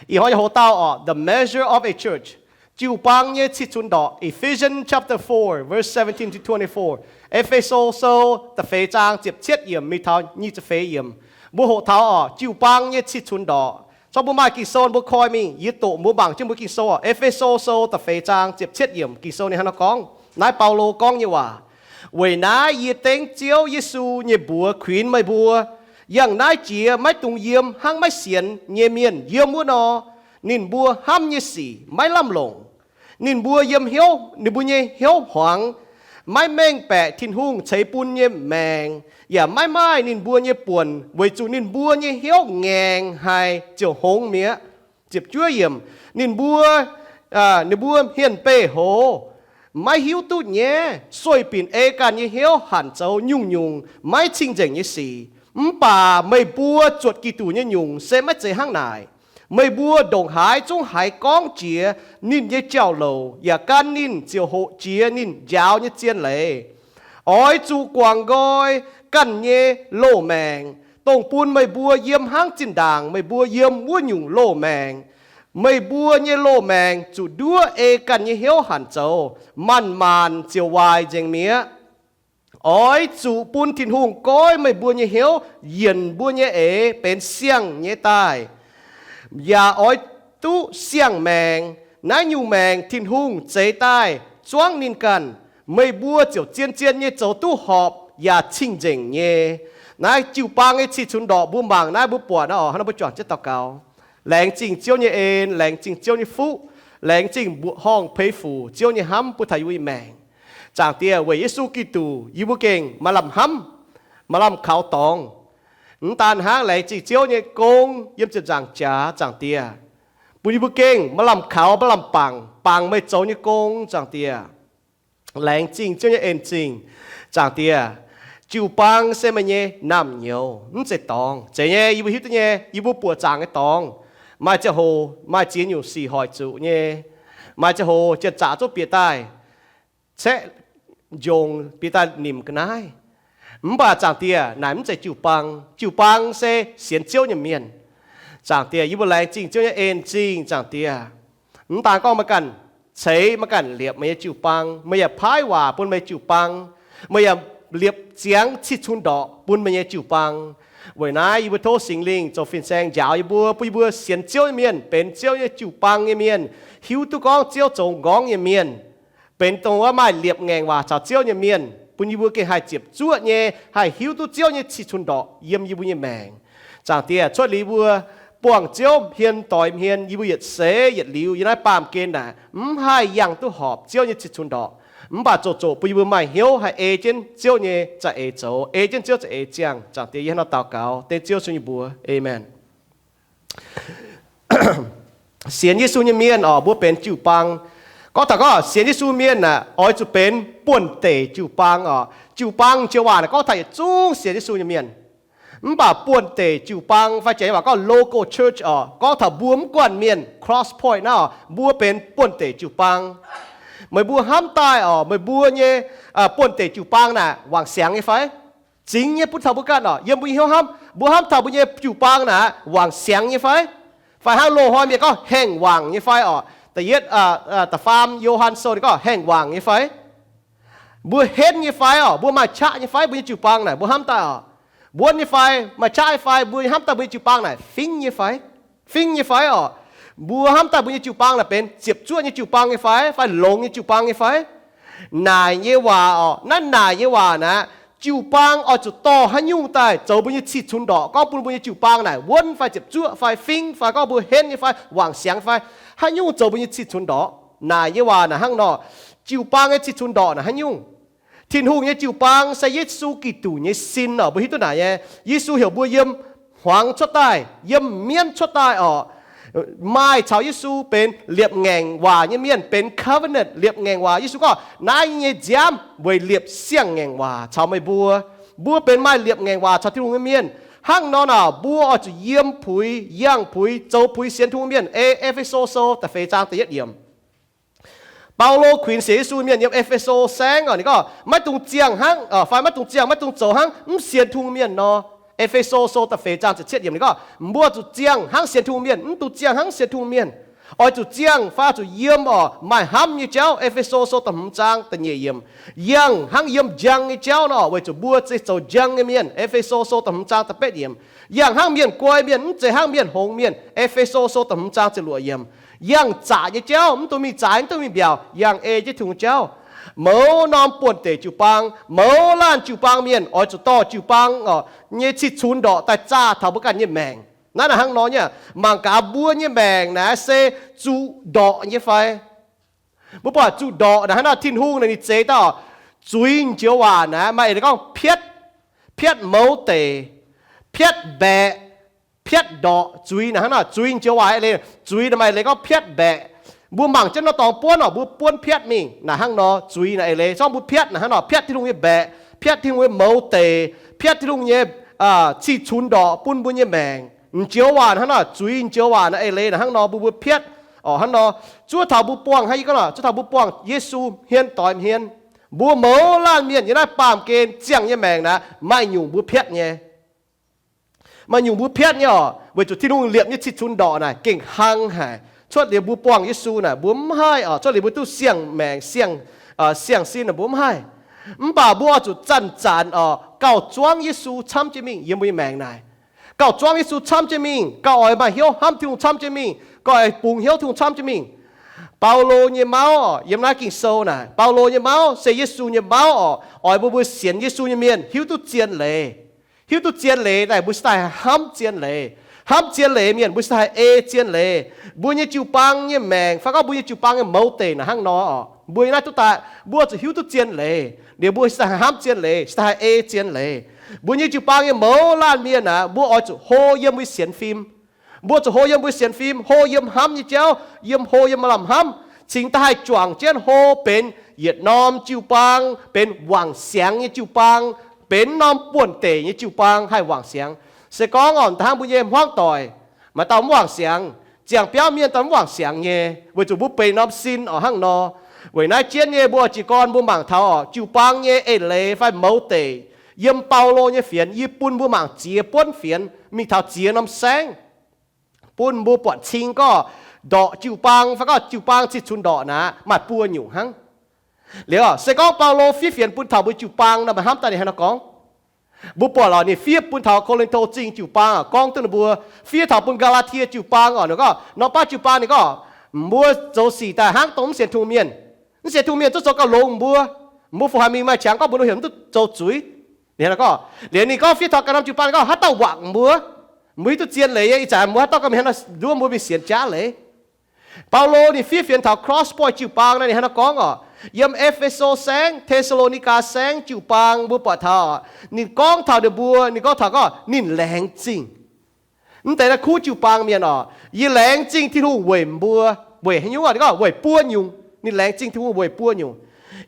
Ih hnoi yie hoqc dauh orqc, the measure of a church, jiu-baang nyei cih cunx ndorqc. Ephesians chapter four, verse seventeen to twenty-four. E^fe^so Sou da'feix zaang ziepc cietv yiemc mingh taux nyic ziepc feix yiemc. Mbuo hoqc taux orqc, jiu-baang nyei cih cunx ndorqc. Corc mbuo maaih Ging-Sou mbuo koi mingh, yie doqc mbuo mangc jienv mbuo Ging-Sou orqc. E^fe^so Sou da'feix zaang ziepc cietv yiemc, Ging-Sou ninh hnangv nor gorngv. Naaiv Baulo gorngv nyei waac. Weic naaiv yie dengv Ziouv Yesu nyei mbuox kuinx meih mbuo, yangh naaiv jiex maiv dungx yiem hnangv maiv sienx nyei mienh yiem wuov nor. Ninh mbuo hnamv nyei sic maiv lamh longc. Ninh mbuo yiem hnyouv, ninh mbuo nyei hnyouv hmuangx, maiv mengh baeqc Tin-Hungh ceix bun nyei maengc, yaac maiv maaih ninh mbuo nyei buonc, weic zuqc ninh mbuo nyei hnyouv ngaengc haic ziouc hngongx mi'aqv. Ziepc juov yiemc, ninh mbuo, ninh mbuo hmien beih hoz, maiv hiuv duqv nyaiv, sueih binc ei ganh nyei hnyouv hanc zoux nyungc-nyungc maiv cing-nzengc nyei sic. Mv baac meih mbuo zuotc Giduc nyei nyungc se maiv zeiz hnangv naaic. Meih mbuo ndongc haaix zungv haiz gorngv jiex ninh nyei jauv-louc yaac gan ninh ziouc hoqc jiex ninh njaaux nyei zien leiz. Oix zuqc guangc nqoi ganh nyei loz-maengc, dongh bun meih mbuo yiem hnangv zinh ndaangc meih mbuo yiem wuov nyungc loz-maengc. Meih mbuo nyei loz-maengc zuqc nduov ei ganh nyei hnyouv hanc zoux, manc-manc ziouc waaic nzengc mi'aqv. Oix zuqc bun Tin-Hungh goiv meih mbuo nyei hnyouv yienc mbuo nyei eix benx siang-eix nyei daaih, yaac oix duqv siang-maengc. Naaiv nyungc maengc Tin-Hungh zeix daaih zuangv ninh ganh, meih mbuo ziouc zien-zien nyei zoux duqv horpc yaac cing-nzengc nyei. Naaiv jiu-baang nyei cih cunx ndorqc mbuo mangc naaiv mbuo buatc naaiv oc, hnangv nor mbuo juangc jienv daux gaux. Laengz zingh Ziouv nyei en, laengz zingh Ziouv nyei fuqv, laengz zingh mbuoqc horngh peix fuc Ziouv nyei hnamv bun taux yie mbuo nyei maengc. Zaangc Diex, weic Yesu Giduc yie mbuo gengh maaih lamh hnamv, maaih lamh kaux dorngx. Mv daan hnangv, laengz zingh Ziouv nyei gong yiem ziepc nzaangc jaax, Zaangc Diex, bun yie mbuo gengh maaih lamh kaux, maaih lamh bangc, bangc meih zoux nyei gong, Zaangc Diex. Laengz zingh Ziouv nyei en-zingh, Zaangc Diex. Jiu-baang se meih nyei naamh nyouz, mv zeiz dorngx. Zeiz nyei, yie mbuo hiuv duqv nyei, yie mbuo buoqc zaangc nyei dorngx. Maaih ziangh hoc maaih ziex nyungc sic hoic zuqc nyei. Maaih ziangh hoc janx-zaqc zungv bieqc daaih caeqv njongc, bieqc daaih nimc ga'naaiv. Mv baac Zaangc Diex, naaic mv zeiz jiu-baang. Jiu-baang se sienx Ziouv nyei mienh. Zaangc Diex, yie mbuo laengz zingh Ziouv nyei en-zingh, Zaangc Diex. Mv daan gorngv meih ganh ceix, meih ganh liepc meih nyei jiu-baang, meih yaac paaiv waac bun meih jiu-baang, meih yaac liepc ziangx cih cunx ndorqc bun meih nyei jiu-baang. Weic naaiv yie mbuo tov Singx Lingh zoux fin-saeng njaaux yie mbuo, bun yie mbuo sienx Ziouv nyei mienh benx Ziouv nyei jiu-baang nyei mienh, hiuv duqv gorngv Ziouv zoux nqorngv nyei mienh, benx dongh wuov maaih liepc ngaengc waac caux Ziouv nyei mienh, bun yie mbuo gengh haih ziepc zuoqv nyei haih hiuv duqv Ziouv nyei cih cunx ndorqc yiem yie mbuo nyei maengc. Zaangc Diex, cuotv liuz yie mbuo buangh Ziouv hmien doix hmien, yie mbuo yietc seix yietc liuz yiem naaiv baamh gen naaic mv haih yangh duqv horpc Ziouv nyei cih cunx ndorqc. Mv baac zoqc zoqc bun yie mbuo maaih hnyouv haih ei jienv Ziouv nyei za'eix zoux, ei jienv Ziouv za'eix ziangh. Zaangc Diex, yie hnangv nor daux gaux dengv Ziouv sun nyei mbuox. Aamen. Sienx Yesu nyei mienh oc, mbuo benx jiu-baang. Gorngv taux gorngv sienx Yesu mienh aeqv, oix zuqc benx buonv-deic jiu-baang oc. Jiu-baang joux waac naaic gorngv taux yietc zungv sienx Yesu nyei mienh. Mv baac buonv-deic jiu-baang fai janx waac gorngv local church oc, gorngv taux mbuo mv guanh mienh Cross Point naaiv oc, mbuo benx buonv-deic jiu-baang. Meih mbuo hnamv daaih oc, meih mbuo nyei buonv-deic jiu-baang naaic wangc siangx nyei fai? Zingx nyei bun taux mbuo ganh oc. Yiem mbuo nyei hnyouv hnamv, mbuo hnamv taux mbuo nyei jiu-baang naaic wangc siangx nyei fai? Fai hnangv loz-hnoi mienh gorngv haengh wangc nyei fai oc? Da'yietv, da'faam Yo^han Sou ninh gorngv haengh wangc nyei fai? Mbuo henv nyei fai oc? Mbuo maaih qaqv nyei fai mbuo nyei jiu-baang naaic? Mbuo hnamv daaih oc, wuonv nyei fai, maaih qaqv nyei fai? Mbuo hnamv daaih mbuo nyei jiu-baang naaic fingv nyei fai? Fingv nyei fai oc? Mbuo hnamv daaih mbuo nyei jiu-baang naaic benx ziepc zuoqv nyei jiu-baang nyei fai, fai longx nyei jiu-baang nyei fai? Naaic nyei waac oc, naaiv naaic nyei waac naaic, jiu-baang oix zuqc dorh haaix nyungc daaih zoux mbuo nyei cih cunx ndorqc, gorngv bun mbuo nyei jiu-baang naaic wuonv fai ziepc zuoqv fai fingv fai gorngv mbuo henv nyei fai wangc siangx fai haaix nyungc zoux mbuo nyei cih cunx ndorqc. Naaic nyei waac naaic hnangv nor, jiu-baang nyei cih cunx ndorqc naaic haaix nyungc? Tin-Hungh nyei jiu-baang se Yesu Giduc nyei sin oc. Mbuo hiuv duqv naaic nyei, Yesu heuc mbuo yiem hmuangx cuotv daaih, yiem mienv cuotv daaih oc, maaih caux Yesu benx liepc ngaengc waac nyei mienh, benx covenant, liepc ngaengc waac. Yesu gorngv, naaiv nyei nziaamv weic liepc siang-ngaengc waac caux meih mbuo. Mbuo benx maaih liepc ngaengc waac caux Tin-Hungh nyei mienh. Hnangv nor naaic, mbuo oix zuqc yiem puix, yangh puix, zoux puix sienx Tin-Hungh mienh. E^fe^so Sou da'feix zaang da'yietv yiemc. Baulo kuinx sienx Yesu mienh yiem E^fe^so Saengv oc, ninh gorngv, maiv dungx ziangh hnangv, fai maiv dungx ziangh, maiv dungx zoux hnangv mv sienx Tin-Hungh mienh nor. E^fe^so Sou da'feix zaang ziepc cietv yiemc ninh gorngv, mbuo zuqc ziangh hnangv sienx Tin-Hungh mienh, mv dungx ziangh hnangv sienx Tin-Hungh mienh. Oix zuqc ziangh fai zuqc yiem orqc, maaih hnamv nyei jauv. E^fe^so Sou da'hmz zaang da'nyeic yiemc, yangh hnangv yiem njang nyei jauv nor, weic zuqc mbuo se zoux njang nyei mienh. E^fe^so Sou da'hmz zaang da'betv yiemc, yangh hnangv mienh guai mienh, mv zeiz hnangv mienh hngongx mienh. E^fe^so Sou da'hmz zaang ziepc luoqc yiemc, yangh zaqc nyei jauv, mv dungx mingh zaaix, mv dungx mingh mbiaauc, yangh ei jienv Tin-Hungh jauv. Mouz norm buonv-deic jiu-baang, mouz laanh jiu-baang mienh oix zuqc dorh jiu-baang orqc nyei cih cunx ndorqc daaih zaah taux mbuo ganh nyei maengc. Naaiv naaic hnangv nor nyei, mangc gaax mbuo nyei maengc naaiv se zuqc ndorqc nyei fai? Mbuo buatc zuqc ndorqc naaic hnangv nor, Tin-Hungh naaic ninh zeix dauh zuiz njoux waac naaic maaih eix leiz gorngv piatv, piatv mouz deic, piatv mbaeqc, piatv ndorqc. Zuiz naaic hnangv nor, zuiz njoux waac eix leiz, zuiz naaic maaih eix leiz gorngv piatv mbaeqc. Mbuo mangc jienv norm dorngx buonv orqc, mbuo buonv piatv mingh naaic hnangv nor, zuiz naaic eix leiz. Zorngv mbuo piatv naaic hnangv nor, piatv Tin-Hungh nyei mbaeqc, piatv Tin-Hungh nyei mouz deic, piatv Tin-Hungh nyei cih cunx ndorqc bun mbuo nyei maengc. Njoux waac hnangv nor, zuiz njoux waac naaic eix leiz naaic hnangv nor, mbuo mbuo piatv orqc hnangv nor. Zuov taux mbuo buangh, hnangv yie gorngv nor, zuov taux mbuo buangh Yesu hmien doix hmien, mbuo mouz laanh mienh yiem naaiv baamh gen ziangh nyei maengc naaic, maaih nyungc mbuo piatv nyei. Maaih nyungc mbuo piatv nyei orqc, weic zuqc Tin-Hungh liepc nyei cih cunx ndorqc naaic gengh hnangv haic. Cuotv liuz mbuo buangh Yesu naaic mbuo mv haih orqc, cuotv liuz mbuo duqv siang-maengc, siang, siang-sin naaic mbuo mv haih. Mv baac mbuo oix zuqc zanc-zanc orqc gauh zuangv Yesu camv jienv mingh yiem mbuo nyei maengc naaic. Gauh zuangv Yesu camv jienv mingh, gauh oix maaih hnyouv hnamv Tin-Hungh camv jienv mingh, gauh oix bungx hnyouv Tin-Hungh camv jienv mingh. Baulo nyei mauv orqc, yiem naaiv Ging-Sou naaic, Baulo nyei mauv se Yesu nyei mauv orqc, oix mbuo mbuo sienx Yesu nyei mienh hiuv duqv zien leiz. Hiuv duqv zien leiz daaih mbuo cingx daaih haih hnamv zien leiz. Hnamv zien leiz mienh mbuo cingx daaih haih ei zien leiz. Mbuo nyei jiu-baang nyei maengc fai gorngv mbuo nyei jiu-baang nyei mouz deic naaic hnangv nor orqc, mbuo nyei naaiv duqv daaih mbuo zuqc hiuv duqv zien leiz liuz mbuo cingx daaih haih hnamv zien leiz, cingx daaih haih ei zien leiz. Mbuo nyei jiu-baang nyei mouz laanh mienh aac, mbuo oix zuqc hlo yiem mbuo sienx fim. Mbuo zuqc hlo yiem mbuo sienx fim, hlo yiem hnamv nyei jauv, yiem hlo yiem maaih lamh hnamv, cingx daaih haih juangc jienv hlo benx yietc norm jiu-baang, benx wangc siangx nyei jiu-baang, benx norm buonv-deic nyei jiu-baang haih wangc siangx. Se gorngv orqc, da'hnangv mbuo nyei hmuangv doic, maaih dauh mv wangc siangx, ziangh biauv mienh daaih mv wangc siangx nyei, weic zuqc mbuo benx norm sin orqc hnangv nor. Weic naaiv jienv nyei mbuo jiez gorn mbuo mangc taux orqc jiu-baang nyei eix leiz fai mouz deic yiem Baulo nyei fienx, yie bun mbuo mangc ziex buonv fienx mingh taux ziex norm saengv, bun mbuo buatc cing gorngv ndorqc jiu-baang fai gorngv jiu-baang cih cunx ndorqc naaic maaih buo nyungc hnangv. Liuz se gorngv Baulo fiev fienx bun taux mbuo jiu-baang nor, maaih hnamv daaih ninh haaix nor gorngv? Mbuo buatc lorqc, ninh fiev bun taux Ko^lin^to Zingh jiu-baang gorngv duqv ninh mbuo, fiev taux bun Gaa^laa^tie jiu-baang orqc, ninh gorngv norm baav jiu-baang ninh gorngv, mbuo zoux sic daaih hnangv dongh mv sienx Tin-Hungh mienh. Mv sienx Tin-Hungh mienh zungv zoux gauh longx mbuo. Mbuo fu haiz mingh maaih qangx gorngv mbuo nor heuc mv duqv zoux zuiz. Liuz ninh gorngv fiev taux ganh norm jiu-baang ninh gorngv haaix dauh wangc mbuo? Mbuo hiuv duqv zien leiz nyei, ih zanc mbuo haaix dauh ganh mingh haaix nor nduov mbuo mingh sienx jaav leiz? Baulo ninh fiev fienx taux Cross Point jiu-baang naaiv ninh haaix nor gorngv orqc? Yiem E^fe^so Saengv, Te^saa^lo^ni^gaa Saengv jiu-baang mbuo buatc taux, ninh gorngv taux ninh mbuo, ninh gorngv taux gorngv ninh laengz zingh. Mv deix naaiv kuv jiu-baang mienh orqc, yie laengz zingh Tin-Hungh weic mbuo. Weic haaix nyungc orqc? Ninh gorngv weic buo nyungc. Ninh laengz zingh Tin-Hungh weic buo nyungc.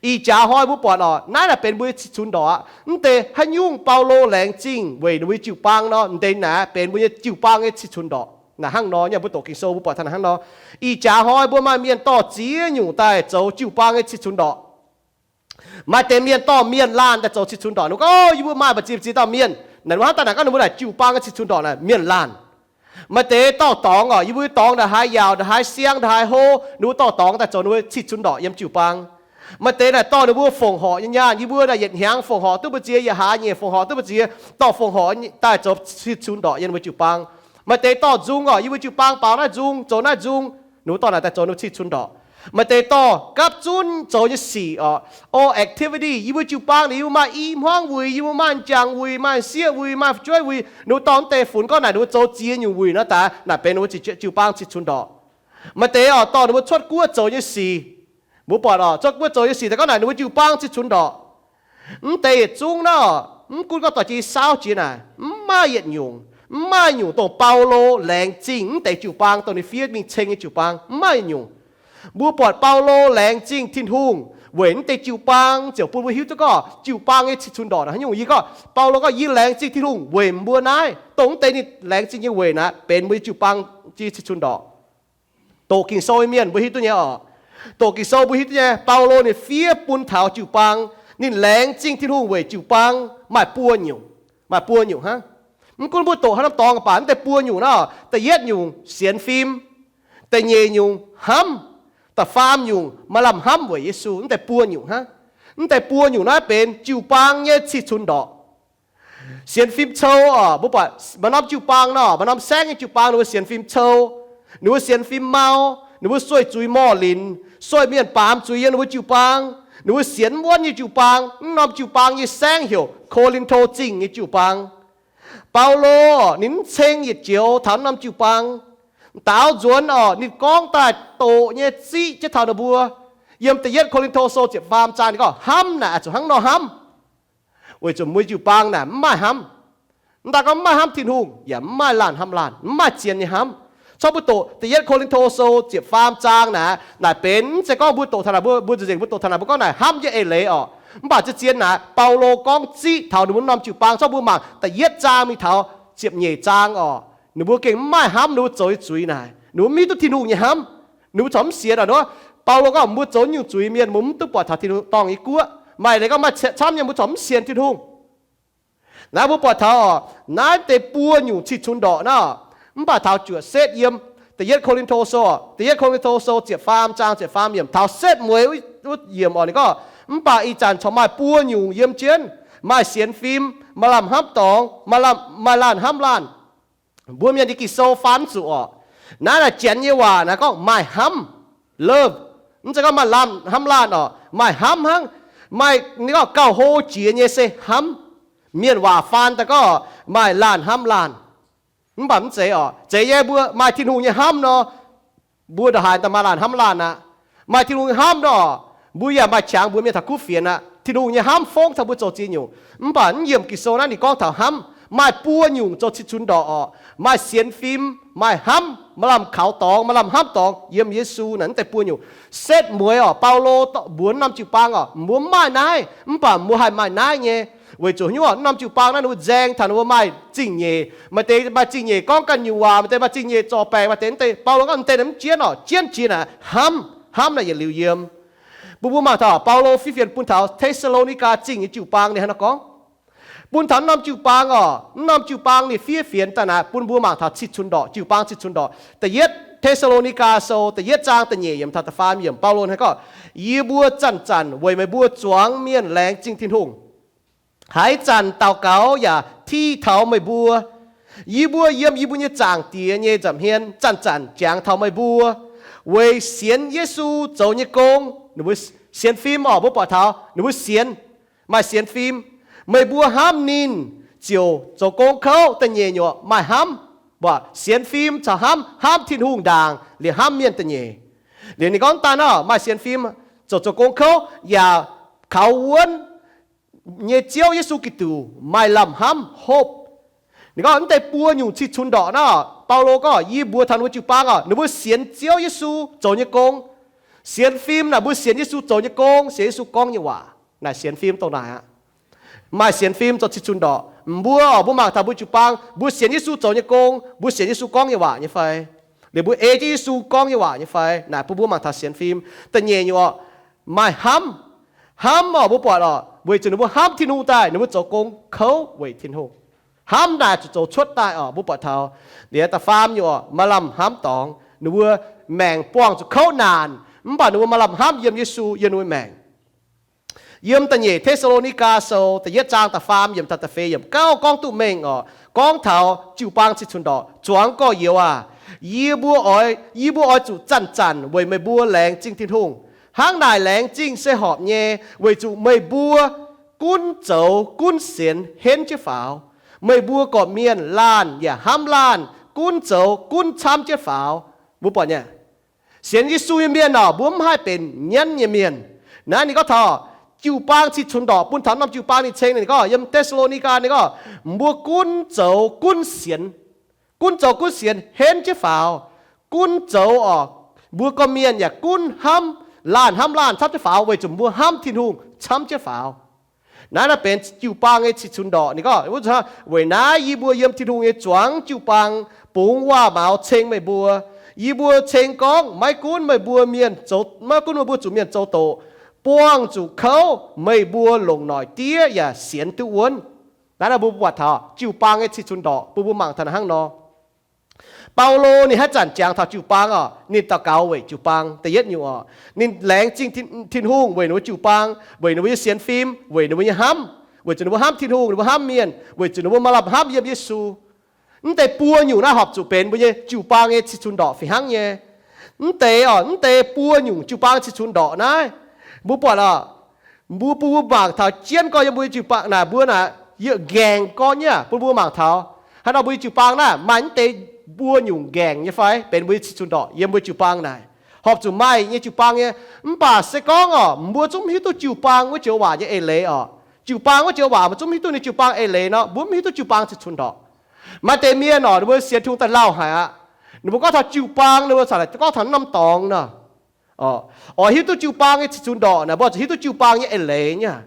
Ih jaax hnoi mbuo buatc orqc, naaiv naaic benx mbuo nyei cih cunx ndorqc aqv. Mv deix haaix nyungc Baulo laengz zingh weic ninh mbuo nyei jiu-baang nor, mv deix naaic benx mbuo nyei jiu-baang nyei cih cunx ndorqc. Naaic hnangv nor nyei, mbuo doqc Ging-Sou mbuo buatc taux naaic hnangv nor. Ih jaax hnoi mbuo maaih mienh dorh ziex nyungc daaih zoux jiu-baang nyei cih cunx ndorqc. Maaih deix mienh dorh mienh laanh daaih zoux cih cunx ndorqc. Ninh gorngv, yie mbuo maaih mbu'ziex ziex dauh mienh, naaic ninh mbuo hnamv daaih naaic gorngv ninh mbuo naaic jiu-baang nyei cih cunx ndorqc naaic mienh laanh. Maaih deix dorh dorngx orqc, yie mbuo dorngx ndongc haaix yaauc, ndongc haaix siang, ndongc haaix hlo, ninh mbuo dorh dorngx daaih zoux ninh mbuo cih cunx ndorqc yiem jiu-baang. Maaih deix naaic dorh ninh mbuo fongc horc nyei nyaanh, yie mbuo naaic yietc hnyangx fongc horc duqv mbu'ziex, yietc hlaax nyeic fongc horc duqv mbu'ziex, dorh fongc horc daaih zoux cih cunx ndorqc yiem ninh mbuo jiu-baang. Maaih deix dorh nzung orqc, yie mbuo jiu-baang baaux naaiv nzung, zoux naaiv nzung, ninh mbuo dorh naaic daaih zoux ninh mbuo cih cunx ndorqc. Maaih deix dorh gapv zunv zoux nyei sic orqc, o, activity, yie mbuo jiu-baang naaic yie mbuo maaih i hmuangv wuic, yie mbuo maaih m'jangc wuic, maaih sieqv wuic, maaih fu'jueiv wuic, ninh mbuo dorh mv deix funx gorngv naaic ninh mbuo zoux ziex nyungc wuic nor daaih, naaic benx ninh mbuo jiu-baang cih cunx ndorqc. Maaih deix orqc dorh ninh mbuo cuotv guoqv zoux nyei sic. Mbuo buatc orqc, cuotv guoqv zoux nyei sic daaih gorngv naaic ninh mbuo jiu-baang cih cunx ndorqc. Mv deix yietc zungv naaiv, mv gunv gorngv dorh jiex saauv jiex naaic, mv maaih yietc nyungc, mv maaih nyungc dongh Baulo laengz zingh mv deix jiu-baang, dongh ninh fiev mingh ceng nyei jiu-baang, mv maaih yietc nyungc. Mbuo buatc Baulo laengz zingh Tin-Hungh weic mv deix jiu-baang ziouc bun mbuo hiuv duqv gorngv jiu-baang nyei cih cunx ndorqc naaic haaix nyungc. Yie gorngv, Baulo gorngv, yie laengz zingh Tin-Hungh weic mbuo naaiv, dongh mv deix ninh laengz zingh nyei weic naaiv benx mbuo nyei jiu-baang nyei cih cunx ndorqc. Doqc Ging-Sou nyei mienh mbuo hiuv duqv nyei orqc. Doqc Ging-Sou mbuo hiuv duqv nyei, Baulo ninh fiev bun taux jiu-baang, ninh laengz zingh Tin-Hungh weic jiu-baang maaih buo nyungc, maaih buo nyungc hnangv. Mv gunv mbuo doqc haaix norm dorngx baac, mv deix buo nyungc naaiv, da'yietv nyungc sienx fim, da'nyeic nyungc hnamv, da'faam nyungc maaih lamh hnamv weic Yesu. Mv deix buo nyungc hnangv. Mv deix buo nyungc naaiv benx jiu-baang nyei cih cunx ndorqc. Sienx fim cou oc, mbuo buatc maaih norm jiu-baang nor, maaih norm saengv nyei jiu-baang ninh mbuo sienx fim cou, ninh mbuo sienx fim mau, ninh mbuo sueih zuiz morh linc, sueih mienh baamz zuiz yiem ninh mbuo jiu-baang, ninh mbuo sienx mv wuonv nyei jiu-baang. Mv norm jiu-baang nyei saengv heuc Ko^lin^to Zingh nyei jiu-baang. Baulo ninh mv ceng yietc joux taux mv norm jiu-baang. Daaux nzuonx oc, ninh gorngv daaih doqc nyei ziqv jienv taux ninh mbuo. Yiem da'yietv Ko^lin^to Sou ziepc faam zaang ninh gorngv hnamv naaic zuqc hnangv nor hnamv, weic zuqc mbuo jiu-baang naaic mv maaih hnamv. Mv daaih gorngv mv maaih hnamv Tin-Hungh, yaac mv maaih laanh hnamv laanh, mv maaih zien nyei hnamv. Corc mbuo doqc da'yietv Ko^lin^to Sou ziepc faam zaang naaic, naaic benx mv zeiz gorngv mbuo doqc taux naaic, mbuo, mbuo nzengc mbuo doqc taux naaic mbuo gorngv naaic hnamv jienv eix leiz oc. Mv baac zien zien naaic Baulo gorngv ziqv taux ninh mbuo norm jiu-baang. Corc mbuo mangc da'yietv zaang mingh taux ziepc nyeic zaang oc, ninh mbuo gengh mv maaih hnamv ninh mbuo zoux nyei zuiz naaic. Ninh mbuo mv hiuv duqv Tin-Hungh nyei hnamv. Ninh mbuo corc mv sienx oc. Nor Baulo gorngv mbuo zoux nyungc zuiz mienh mbuo mv duqv buatc taux Tin-Hungh dorngh nyei guoqv. Maaih leiz gorngv maaih camv nyei mbuo corc mv sienx Tin-Hungh. Naaiv mbuo buatc taux oc, naaiv deix buo nyungc cih cunx ndorqc naaiv, mv baac taux juoqc setv yiem da'yietv Ko^lin^to Sou, da'yietv Ko^lin^to Sou ziepc faam zaang ziepc faam yiemc, taux setv mueiz wuov yiemc oc, ninh gorngv, mv baac ih zanc corc maaih buo nyungc yiem jienv, maaih sienx fim, maaih lamh hnamv dorngx, maaih laanh hnamv laanh. Mbuo Mienh nyei Ging-Sou faan zuqc oc. Naaiv naaic janx nyei waac naaiv gorngv maaih hnamv, love. Mv zeiz gorngv maaih laanh hnamv laanh oc, maaih hnamv hnangv. Maaih, ninh gorngv gauh hlo jiex nyei se hnamv. Mienh waac faan daaih gorngv maaih laanh hnamv laanh. Mv baac mv zeiz oc. Zeiz nyei, mbuo maaih Tin-Hungh nyei hnamv nor, mbuo ndongc haaix daaih maaih laanh hnamv laanh aqv. Maaih Tin-Hungh nyei hnamv nor, mbuo yaac maaih qangx mbuox mienh taux kuv fienx aqv. Tin-Hungh nyei hnamv fongv taux mbuo zoux ziex nyungc. Mv baac mv yiemc Ging-Sou naaiv ninh gorngv taux hnamv, maaih buo nyungc zoux cih cunx ndorqc oc. Maaih sienx fim, maaih hnamv, maaih lamh kaux dorngx, maaih lamh hnamv dorngx yiem Yesu naaic, mv deix buo nyungc. Setv mueiz oc, Baulo mbuox norm jiu-baang oc, mbuo mv maaih naaiv, mv baac mbuo haih maaih naaiv nyei. Weic zuqc nyungc norm jiu-baang naaiv ninh mbuo nzaeng taux ninh mbuo maaih zingh nyeic. Maaih deix maaih zingh nyeic gorngv ganh nyungc waac, maaih deix maaih zingh nyeic zorc baengc, maaih deix, Baulo gorngv mv deix mv jienv oc, jienv jiex naaic hnamv, hnamv naaic yietc liuz yiem. Bun mbuo mangc taux Baulo fiev fienx bun taux Te^saa^lo^ni^gaa Zingh nyei jiu-baang ninh hnangv nor gorngv. Bun taux norm jiu-baang oc, norm jiu-baang ninh fiev fienx daaih naaic bun mbuo mangc taux cih cunx ndorqc, jiu-baang cih cunx ndorqc. Da'yietv Te^saa^lo^ni^gaa Sou da'yietv zaang da'nyeic yiemc taux da'faam yiemc, Baulo hnangv gorngv, Yie mbuo zanc-zanc weic meih mbuo zuangx mienh laengz zingh Tin-Hungh. Haaix zanc daux gaux yaac ti taux meih mbuo. Yie mbuo yiem yie mbuo nyei Zaangc Diex nyei nza'hmien zanc-zanc jangx taux meih mbuo, weic sienx Yesu zoux nyei gong. Ninh mbuo sienx fim oc, mbuo buatc taux ninh mbuo sienx, maaih sienx fim. Meih mbuo hnamv ninh ziouc zoux gong kouv. Da'nyeic nyungc maaih hnamv, mbuo sienx fim caux hnamv, hnamv Tin-Hungh ndaangc liuz hnamv mienh da'nyeic. Liuz ninh gorngv daaih nor, maaih sienx fim ziouc zoux gong kouv yaac kaux wuonv nyei Ziouv Yesu Giduc maaih lamh hnamv, hope. Ninh gorngv mv deix buo nyungc cih cunx ndorqc nor, Baulo gorngv yie mbuox taux ninh mbuo jiu-baang oc, ninh mbuo sienx Ziouv Yesu zoux nyei gong. Sienx fim naaic mbuo sienx Yesu zoux nyei gong, sienx Yesu gorngv nyei waac. Naaic sienx fim dongh naaic aqv. Maaih sienx fim zoux cih cunx ndorqc. Mbuo oc, mbuo mangc taux mbuo jiu-baang, mbuo sienx Yesu zoux nyei gong, mbuo sienx Yesu gorngv nyei waac nyei fai? Liuz mbuo ei jienv Yesu gorngv nyei waac nyei fai? Naaic bun mbuo mangc taux sienx fim. Da'nyeic nyungc oc, maaih hnamv. Hnamv oc, mbuo buatc oc, weic zuqc ninh mbuo hnamv Tin-Hungh daaih, ninh mbuo zoux gong kouv weic Tin-Hungh. Hnamv naaic zuqc zoux cuotv daaih oc, mbuo buatc taux. Liuz da'faam nyungc oc, maaih lamh hnamv dorngx, ninh mbuo maengc buangh zuqc kouv naanc, mv baac ninh mbuo maaih lamh hnamv yiem Yesu, yiem ninh mbuo maengc. Yiem da'nyeic Te^saa^lo^ni^gaa Sou da'yietv zaang da'faam yiemc taux da'feix yiemc gauh gorngv duqv mengh oc, gorngv taux jiu-baang cih cunx ndorqc, Zuangx gorx-youz aac, yie mbuo oix, yie mbuo oix zuqc zanc-zanc weic meih mbuo laengz zingh Tin-Hungh. Hnangv naaic laengz zingh se horpc nyei, weic zuqc meih mbuo gunv zoux gunv sienx henv jienv faaux. Meih mbuo gorqv-mienh laanh yaac hnamv laanh, gunv zoux gunv camv jienv faaux. Mbuo buatc nyei, sienx Yesu nyei mienh oc, mbuo mv haih benx nyanv nyei mienh. Naaiv ninh gorngv taux jiu-baang cih cunx ndorqc, bun taux norm jiu-baang ninh ceng ninh gorngv yiem Te^saa^lo^ni^gaa ninh gorngv, mbuo gunv zoux gunv sienx, gunv zoux gunv sienx henv jienv faaux. Gunv zoux oc, mbuo gorqv-mienh yaac gunv hnamv laanh hnamv laanh camv jienv faaux, weic zuqc mbuo hnamv Tin-Hungh camv jienv faaux. Naaiv naaiv benx jiu-baang nyei cih cunx ndorqc. Ninh gorngv, weic naaiv yie mbuo yiem Tin-Hungh nyei zuangx jiu-baang bungx waac-maux ceng meih mbuo. Yie mbuo ceng gorngv maiv gunv meih mbuo mienh zoux, maiv gunv meih mbuo zuqc mienh zoux doqc, buangh zuqc kouv, meih mbuo longc noic diev yaac sienx duqv wuonv. Naaiv mbuo buatc taux jiu-baang nyei cih cunx ndorqc, bun mbuo mangc taux naaiv hnangv nor. Baulo ninh haaix zanc jangx taux jiu-baang oc, ninh daux gaux weic jiu-baang da'yietv nyungc oc. Ninh laengz zingh Tin-Hungh weic ninh mbuo jiu-baang, weic ninh mbuo nyei sienx fim, weic ninh mbuo nyei hnamv, weic zuqc ninh mbuo hnamv Tin-Hungh, ninh mbuo hnamv mienh, weic zuqc ninh mbuo maaih lamh hnamv yiem Yesu. Mv deix buo nyungc naaiv horpc zuqc benx mbuo nyei jiu-baang nyei cih cunx ndorqc fih hnangv nyei. Mv deix oc, mv deix buo nyungc jiu-baang cih cunx ndorqc naaiv, mbuo buatc oc, mbuo, mbuo mangc taux jienv gorngv yiem mbuo nyei jiu-baang naaic, mbuo naaic yiem nqaengc gorn nyei, bun mbuo mangc taux haaix nor mbuo nyei jiu-baang naaiv maaih mv deix buo nyungc nqaengc nyei fai benx mbuo nyei cih cunx ndorqc yiem mbuo jiu-baang naaic. Horpc zuqc maaih nyei jiu-baang nyei. Mv baac se gorngv oc, mbuo zungv mv hiuv duqv jiu-baang wuov joux waac nyei eix leiz oc, jiu-baang wuov joux waac mbuo zungv mv hiuv duqv ninh jiu-baang eix leiz nor, mbuo mv hiuv duqv jiu-baang cih cunx ndorqc. Maaih deix mienh oc, ninh mbuo sienx Tin-Hungh daaih lauh haic aqv, ninh mbuo gorngv taux jiu-baang, ninh mbuo corc gorngv taux norm dorngx nor. Oix hiuv duqv jiu-baang nyei cih cunx ndorqc naaic, mbuo zuqc hiuv duqv jiu-baang nyei eix leiz nyei.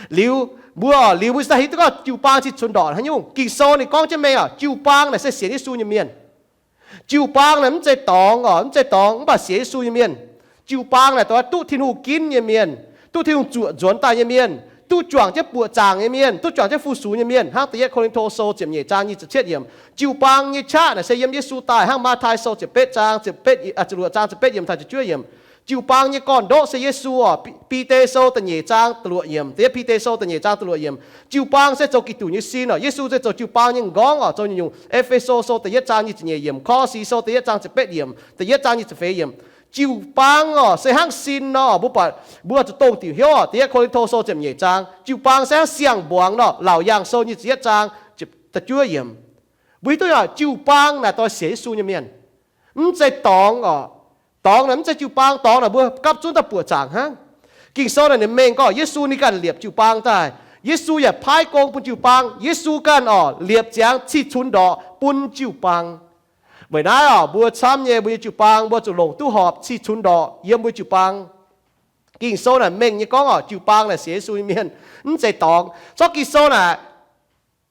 Liuz mbuo, liuz mbuo se daaih hiuv duqv gorngv jiu-baang cih cunx ndorqc haaix nyungc. Ging-Sou ninh gorngv jienv mengh oc, jiu-baang naaic se sienx Yesu nyei mienh. Jiu-baang naaic mv zeiz dorngx oc, mv zeiz dorngx, mv baac sienx Yesu nyei mienh. Jiu-baang naaic dongh duqv Tin-Hungh ginv nyei mienh, duqv Tin-Hungh zuoqc nzuonx daaih nyei mienh, duqv juangc jienv buoqc zaangc nyei mienh, duqv juangc jienv fu-sux nyei mienh. Hnangv Da'yietv Ko^lin^to Sou ziepc nyeic zaang nyic ziepc cietv yiemc, jiu-baang nyei qaqv naaic se yiem Yesu daaih. Hnangv Matv^tai Sou ziepc betv zaang, ziepc luoqc zaang ziepc betv yiemc taux ziepc juov yiemc, jiu-baang nyei gorn-ndoqv se Yesu oc. Bide Sou da'nyeic zaang da'luoqc yiemc, Da'yietv Bide Sou da'nyeic zaang da'luoqc yiemc, jiu-baang se zoux Giduc nyei sin oc. Yesu se zoux jiu-baang nyei m'nqorngv oc. Zoux nyungc-nyungc, E^fe^so Sou da'yietv zaang nyic ziepc nyeic yiemc, Kolosi Sou da'yietv zaang ziepc betv yiemc, da'yietv zaang nyic ziepc feix yiemc. Jiu-baang oc se hnangv sin nor, mbuo buatc, mbuo zuqc dongh diuc hnyouv oc. Da'yietv Ko^lin^to Sou ziepc nyeic zaang, jiu-baang se hnangv siang-mbuangz nor, Laauc Yaangh Sou nyic ziepc yietv zaang ziepc juov yiemc. Mbuo hiuv duqv oc, jiu-baang naaic dongh sienx Yesu nyei mienh. Mv zeiz dorngx oc. Dorngx naaic mv zeiz jiu-baang. Dorngx naaic mbuo gapv zunv daaih buoqc zaangc hnangv. Ging-Sou naaic ninh mengh gorngv Yesu ninh ganh liepc jiu-baang daaih. Yesu yaac paaiv gong bun jiu-baang. Yesu ganh oc liepc ziangx cih cunx ndorqc bun jiu-baang. Weic naaiv oc, mbuo camv nyei mbuo nyei jiu-baang mbuo zuqc longc duqv horpc cih cunx ndorqc yiem mbuo jiu-baang. Ging-Sou naaic mengh nyei gorngv oc, jiu-baang naaic sienx Yesu nyei mienh, mv zeiz dorngx. Zorqv Ging-Sou naaic,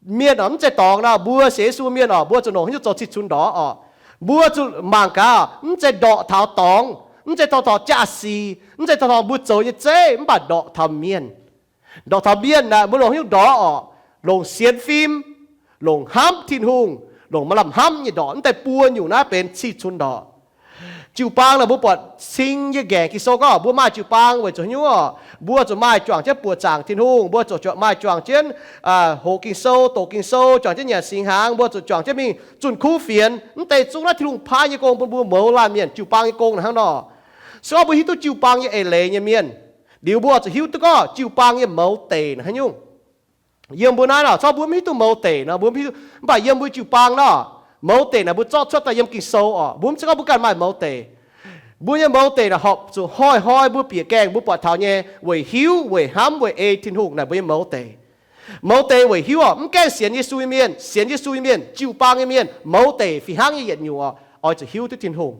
mienh oc, mv zeiz dorngx nor, mbuo sienx Yesu mienh oc, mbuo zuqc longc hnyouv zoux cih cunx ndorqc oc. Mbuo zuqc mangc gaax, mv zeiz ndorqc taux dorngx, mv zeiz ndorqc taux jaa-sic, mv zeiz ndorqc taux mbuo zoux nyei zeiv, mv baac ndorqc taux mienh. Ndorqc taux mienh naaic mbuo longc hnyouv ndorqc oc, longc sienx fim, longc hnamv Tin-Hungh, longc maaih lamh hnamv nyei ndorqc. Mv deix buo nyungc naaiv benx cih cunx ndorqc. Jiu-baang naaic mbuo buatc cing nyei nqaengc. Ging-Sou gorngv mbuo maaih jiu-baang weic zuqc hnyouv oc, mbuo zuqc maaih juangc jienv buoqc zaangc Tin-Hungh, mbuo zuqc maaih juangc jienv hoqc Ging-Sou, doqc Ging-Sou, juangc jienv nyanc singx hnaangx, mbuo zuqc juangc jienv mingh zunh kuv fienx. Mv deix zungv naaiv Tin-Hungh paaiv nyei gong bun mbuo mouz laanh mienh. Jiu-baang nyei gong naaic hnangv nor. Se gorngv mbuo hiuv duqv jiu-baang nyei eix leiz nyei mienh liuz, mbuo zuqc hiuv duqv gorngv jiu-baang nyei mouz deic naaic haaix nyungc. Yiem mbuo naaiv nor, corc mbuo mv hiuv duqv mouz deic nor, mbuo mv hiuv duqv. Mv baac yiem mbuo jiu-baang nor, mouz deic naaic mbuo zorqv cuotv daaih yiem Ging-Sou oc. Mbuo mv zeiz gorngv mbuo ganh maaih mouz deic. Mbuo nyei mouz deic naaic horpc zuqc hnoi-hnoi mbuo bieqc gaengh mbuo buatc taux nyei weic hiuv, weic hnamv, weic ei Tin-Hungh naaic mbuo nyei mouz deic. Mouz deic weic hiuv oc. Mv gaengh sienx Yesu nyei mienh, sienx Yesu nyei mienh, jiu-baang nyei mienh, mouz deic fih hnangv nyei yietc nyungc oc, oix zuqc hiuv duqv Tin-Hungh.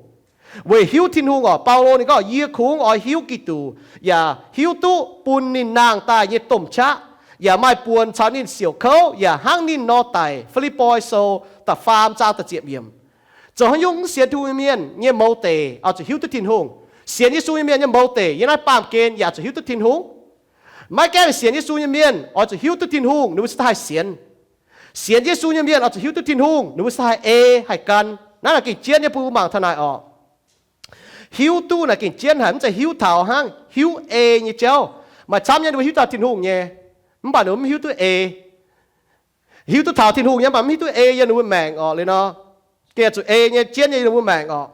Weic hiuv Tin-Hungh oc, Baulo ninh gorngv, yie kungx oix hiuv Giduc, yaac hiuv duqv bun ninh nangh daaih nyei domh qaqv, yaac maaih buonc caux ninh siouc kouv, yaac hnangv ninh nor daic. Fi^lipv^poi Sou da'faam zaang da'ziepc yiemc. Zoux haaix nyungc mv sienx Tin-Hungh nyei mienh nyei mouz deic oix zuqc hiuv duqv Tin-Hungh. Sienx Yesu nyei mienh nyei mouz deic yiem naaiv baamh gen yaac zuqc hiuv duqv Tin-Hungh. Maiv gaengh sienx Yesu nyei mienh oix zuqc hiuv duqv Tin-Hungh ninh mbuo cingx daaih haih sienx. Sienx Yesu nyei mienh oix zuqc hiuv duqv Tin-Hungh ninh mbuo cingx daaih haih ei haih gan. Naaiv naaic gengh jienv nyei bun mbuo mangc taux naaic oc. Hiuv duqv naaic gengh jienv haic, mv zeiz hiuv taux hnangv, hiuv ei nyei jauv. Maaih camv nyei ninh mbuo hiuv taux Tin-Hungh nyei, mv baac ninh mbuo mv hiuv duqv ei. Hiuv duqv taux Tin-Hungh nyei, mv baac mv hiuv duqv ei yiem ninh mbuo maengc oc. Liuz nor, gengh zuqc ei nyei jienv nyei yiem ninh mbuo maengc oc.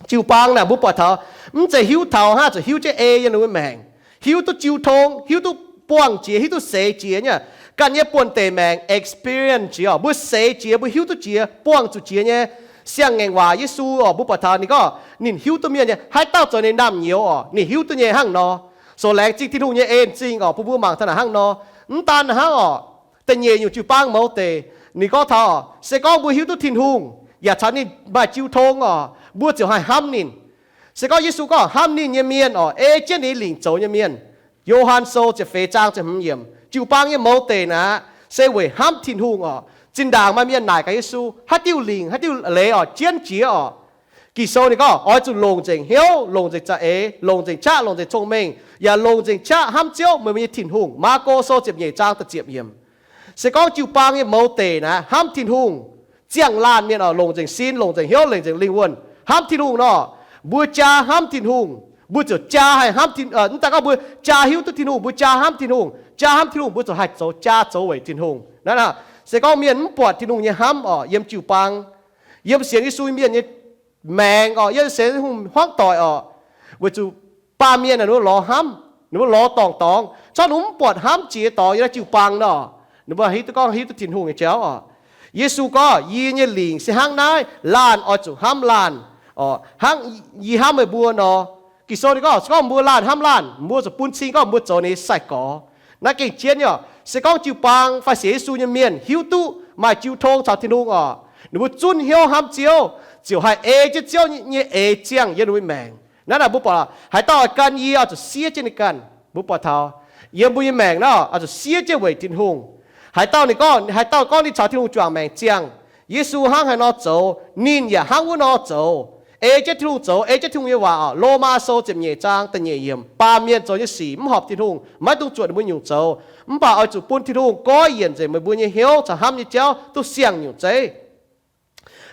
Jiu-baang naaic mbuo buatc taux, mv zeiz hiuv taux hnangv, zuqc hiuv jienv ei yiem ninh mbuo maengc. Hiuv duqv jiu tong, hiuv duqv buangh jiex, hiuv duqv seix jiex nyei. Ganh nyei buonv-deic maengc experience jiex oc, mbuo seix jiex, mbuo hiuv duqv jiex, buangh zuqc jiex nyei. Siang-ngaengc waac Yesu oc, mbuo buatc taux ninh gorngv ninh hiuv duqv mienh nyei, haaix dauh zoux ninh naamh nyouz oc, ninh hiuv duqv nyei hnangv nor. So laengz zingh Tin-Hungh nyei en-zingh oc, bun mbuo mangc taux naaic hnangv nor. Mv daan hnangv oc, da'nyeic nyungc jiu-baang mouz deic, ninh gorngv taux, se gorngv mbuo hiuv duqv Tin-Hungh yaac caux ninh maaih jiu tong oc, mbuo ziouc haih hnamv ninh. Se gorngv Yesu gorngv hnamv ninh nyei mienh oc, ei jienv ninh lingc zoux nyei mienh. Yo^han Sou ziepc feix zaang ziepc hmz yiemc. Jiu-baang nyei mouz deic naaic se weic hnamv Tin-Hungh oc. Zinh ndaangc maaih mienh naaic gaax Yesu, haaix diuh lingc, haaix diuh leiz oc, jienv jiex oc. Ging-Sou ninh gorngv oix zuqc longc nzengc hnyouv, longc nzengc za'eix, longc nzengc qaqv, longc nzengc cong-mengh, yaac longc nzengc qaqv hnamv Ziouv, meih mbuo nyei Tin-Hungh. Maako Sou ziepc nyeic zaang da'ziepc yiemc. Se gorngv jiu-baang nyei mouz deic naaic hnamv Tin-Hungh, ziangh laanh mienh oc, longc nzengc sin, longc nzengc hnyouv, longc nzengc lingh wuonh hnamv Tin-Hungh nor, mbuo jaa hnamv Tin-Hungh, mbuo ziouc jaa haih hnamv Tin, mv daaih gorngv mbuo jaa hiuv duqv Tin-Hungh, mbuo jaa hnamv Tin-Hungh, jaa hnamv Tin-Hungh, mbuo ziouc haih zoux jaa zoux weic Tin-Hungh. Naaiv se gorngv mienh mv buatc Tin-Hungh nyei hnamv oc, yiem jiu-baang, yiem sienx Yesu mienh nyei maengc oc, yiem sienx Tin-Hungh hmuangv doic oc, weic zuqc baamh mienh naaic ninh mbuo lorz hnamv, ninh mbuo lorz dorngc dorngx, corc ninh mbuo mv buatc hnamv jiex dorngx yiem naaiv jiu-baang nor, ninh mbuo hiuv duqv gorngv hiuv duqv Tin-Hungh nyei jauv oc. Yesu gorngv, yie nyei lingc se hnangv naaiv, laanh oix zuqc hnamv laanh, oc, hnangv yie hnamv meih mbuo nor. Ging-Sou ninh gorngv, se gorngv mbuo laanh hnamv laanh, mbuo zuqc bun cing gorngv mbuo zoux ninh nyei sai-gorx. Naaiv gengh jienv nyei oc. Se gorngv jiu-baang fai sienx Yesu nyei mienh hiuv duqv maaih jiu tong caux Tin-Hungh oc, ninh mbuo zunv hnyouv hnamv Ziouv, ziouc haih ei jienv Ziouv nyei eix ziangh yiem ninh mbuo maengc. Naaiv naaic mbuo buatc haaix dauh oix gan yie, oix zuqc siev jienv ninh ganh. Mbuo buatc taux yiem mbuo nyei maengc naaiv oix zuqc siev jienv weic Tin-Hungh. Haaix dauh ninh gorngv, haaix dauh gorngv ninh caux Tin-Hungh juangc maengc ziangh, Yesu hnangv haaix nor zoux, ninh yaac hnangv wuov nor zoux. Ei jienv Tin-Hungh zoux, ei jienv Tin-Hungh nyei waac oc. Lomaa Sou ziepc nyeic zaang da'nyeic yiemc, baamh mienh zoux nyei sic mv horpc Tin-Hungh, maiv dungx zuotc ninh mbuo nyungc zoux. Mv baac oix zuqc bun Tin-Hungh goiv yienc nzengc meih mbuo nyei hnyouv caux hnamv nyei jauv duqv siang-nyungc zeiv.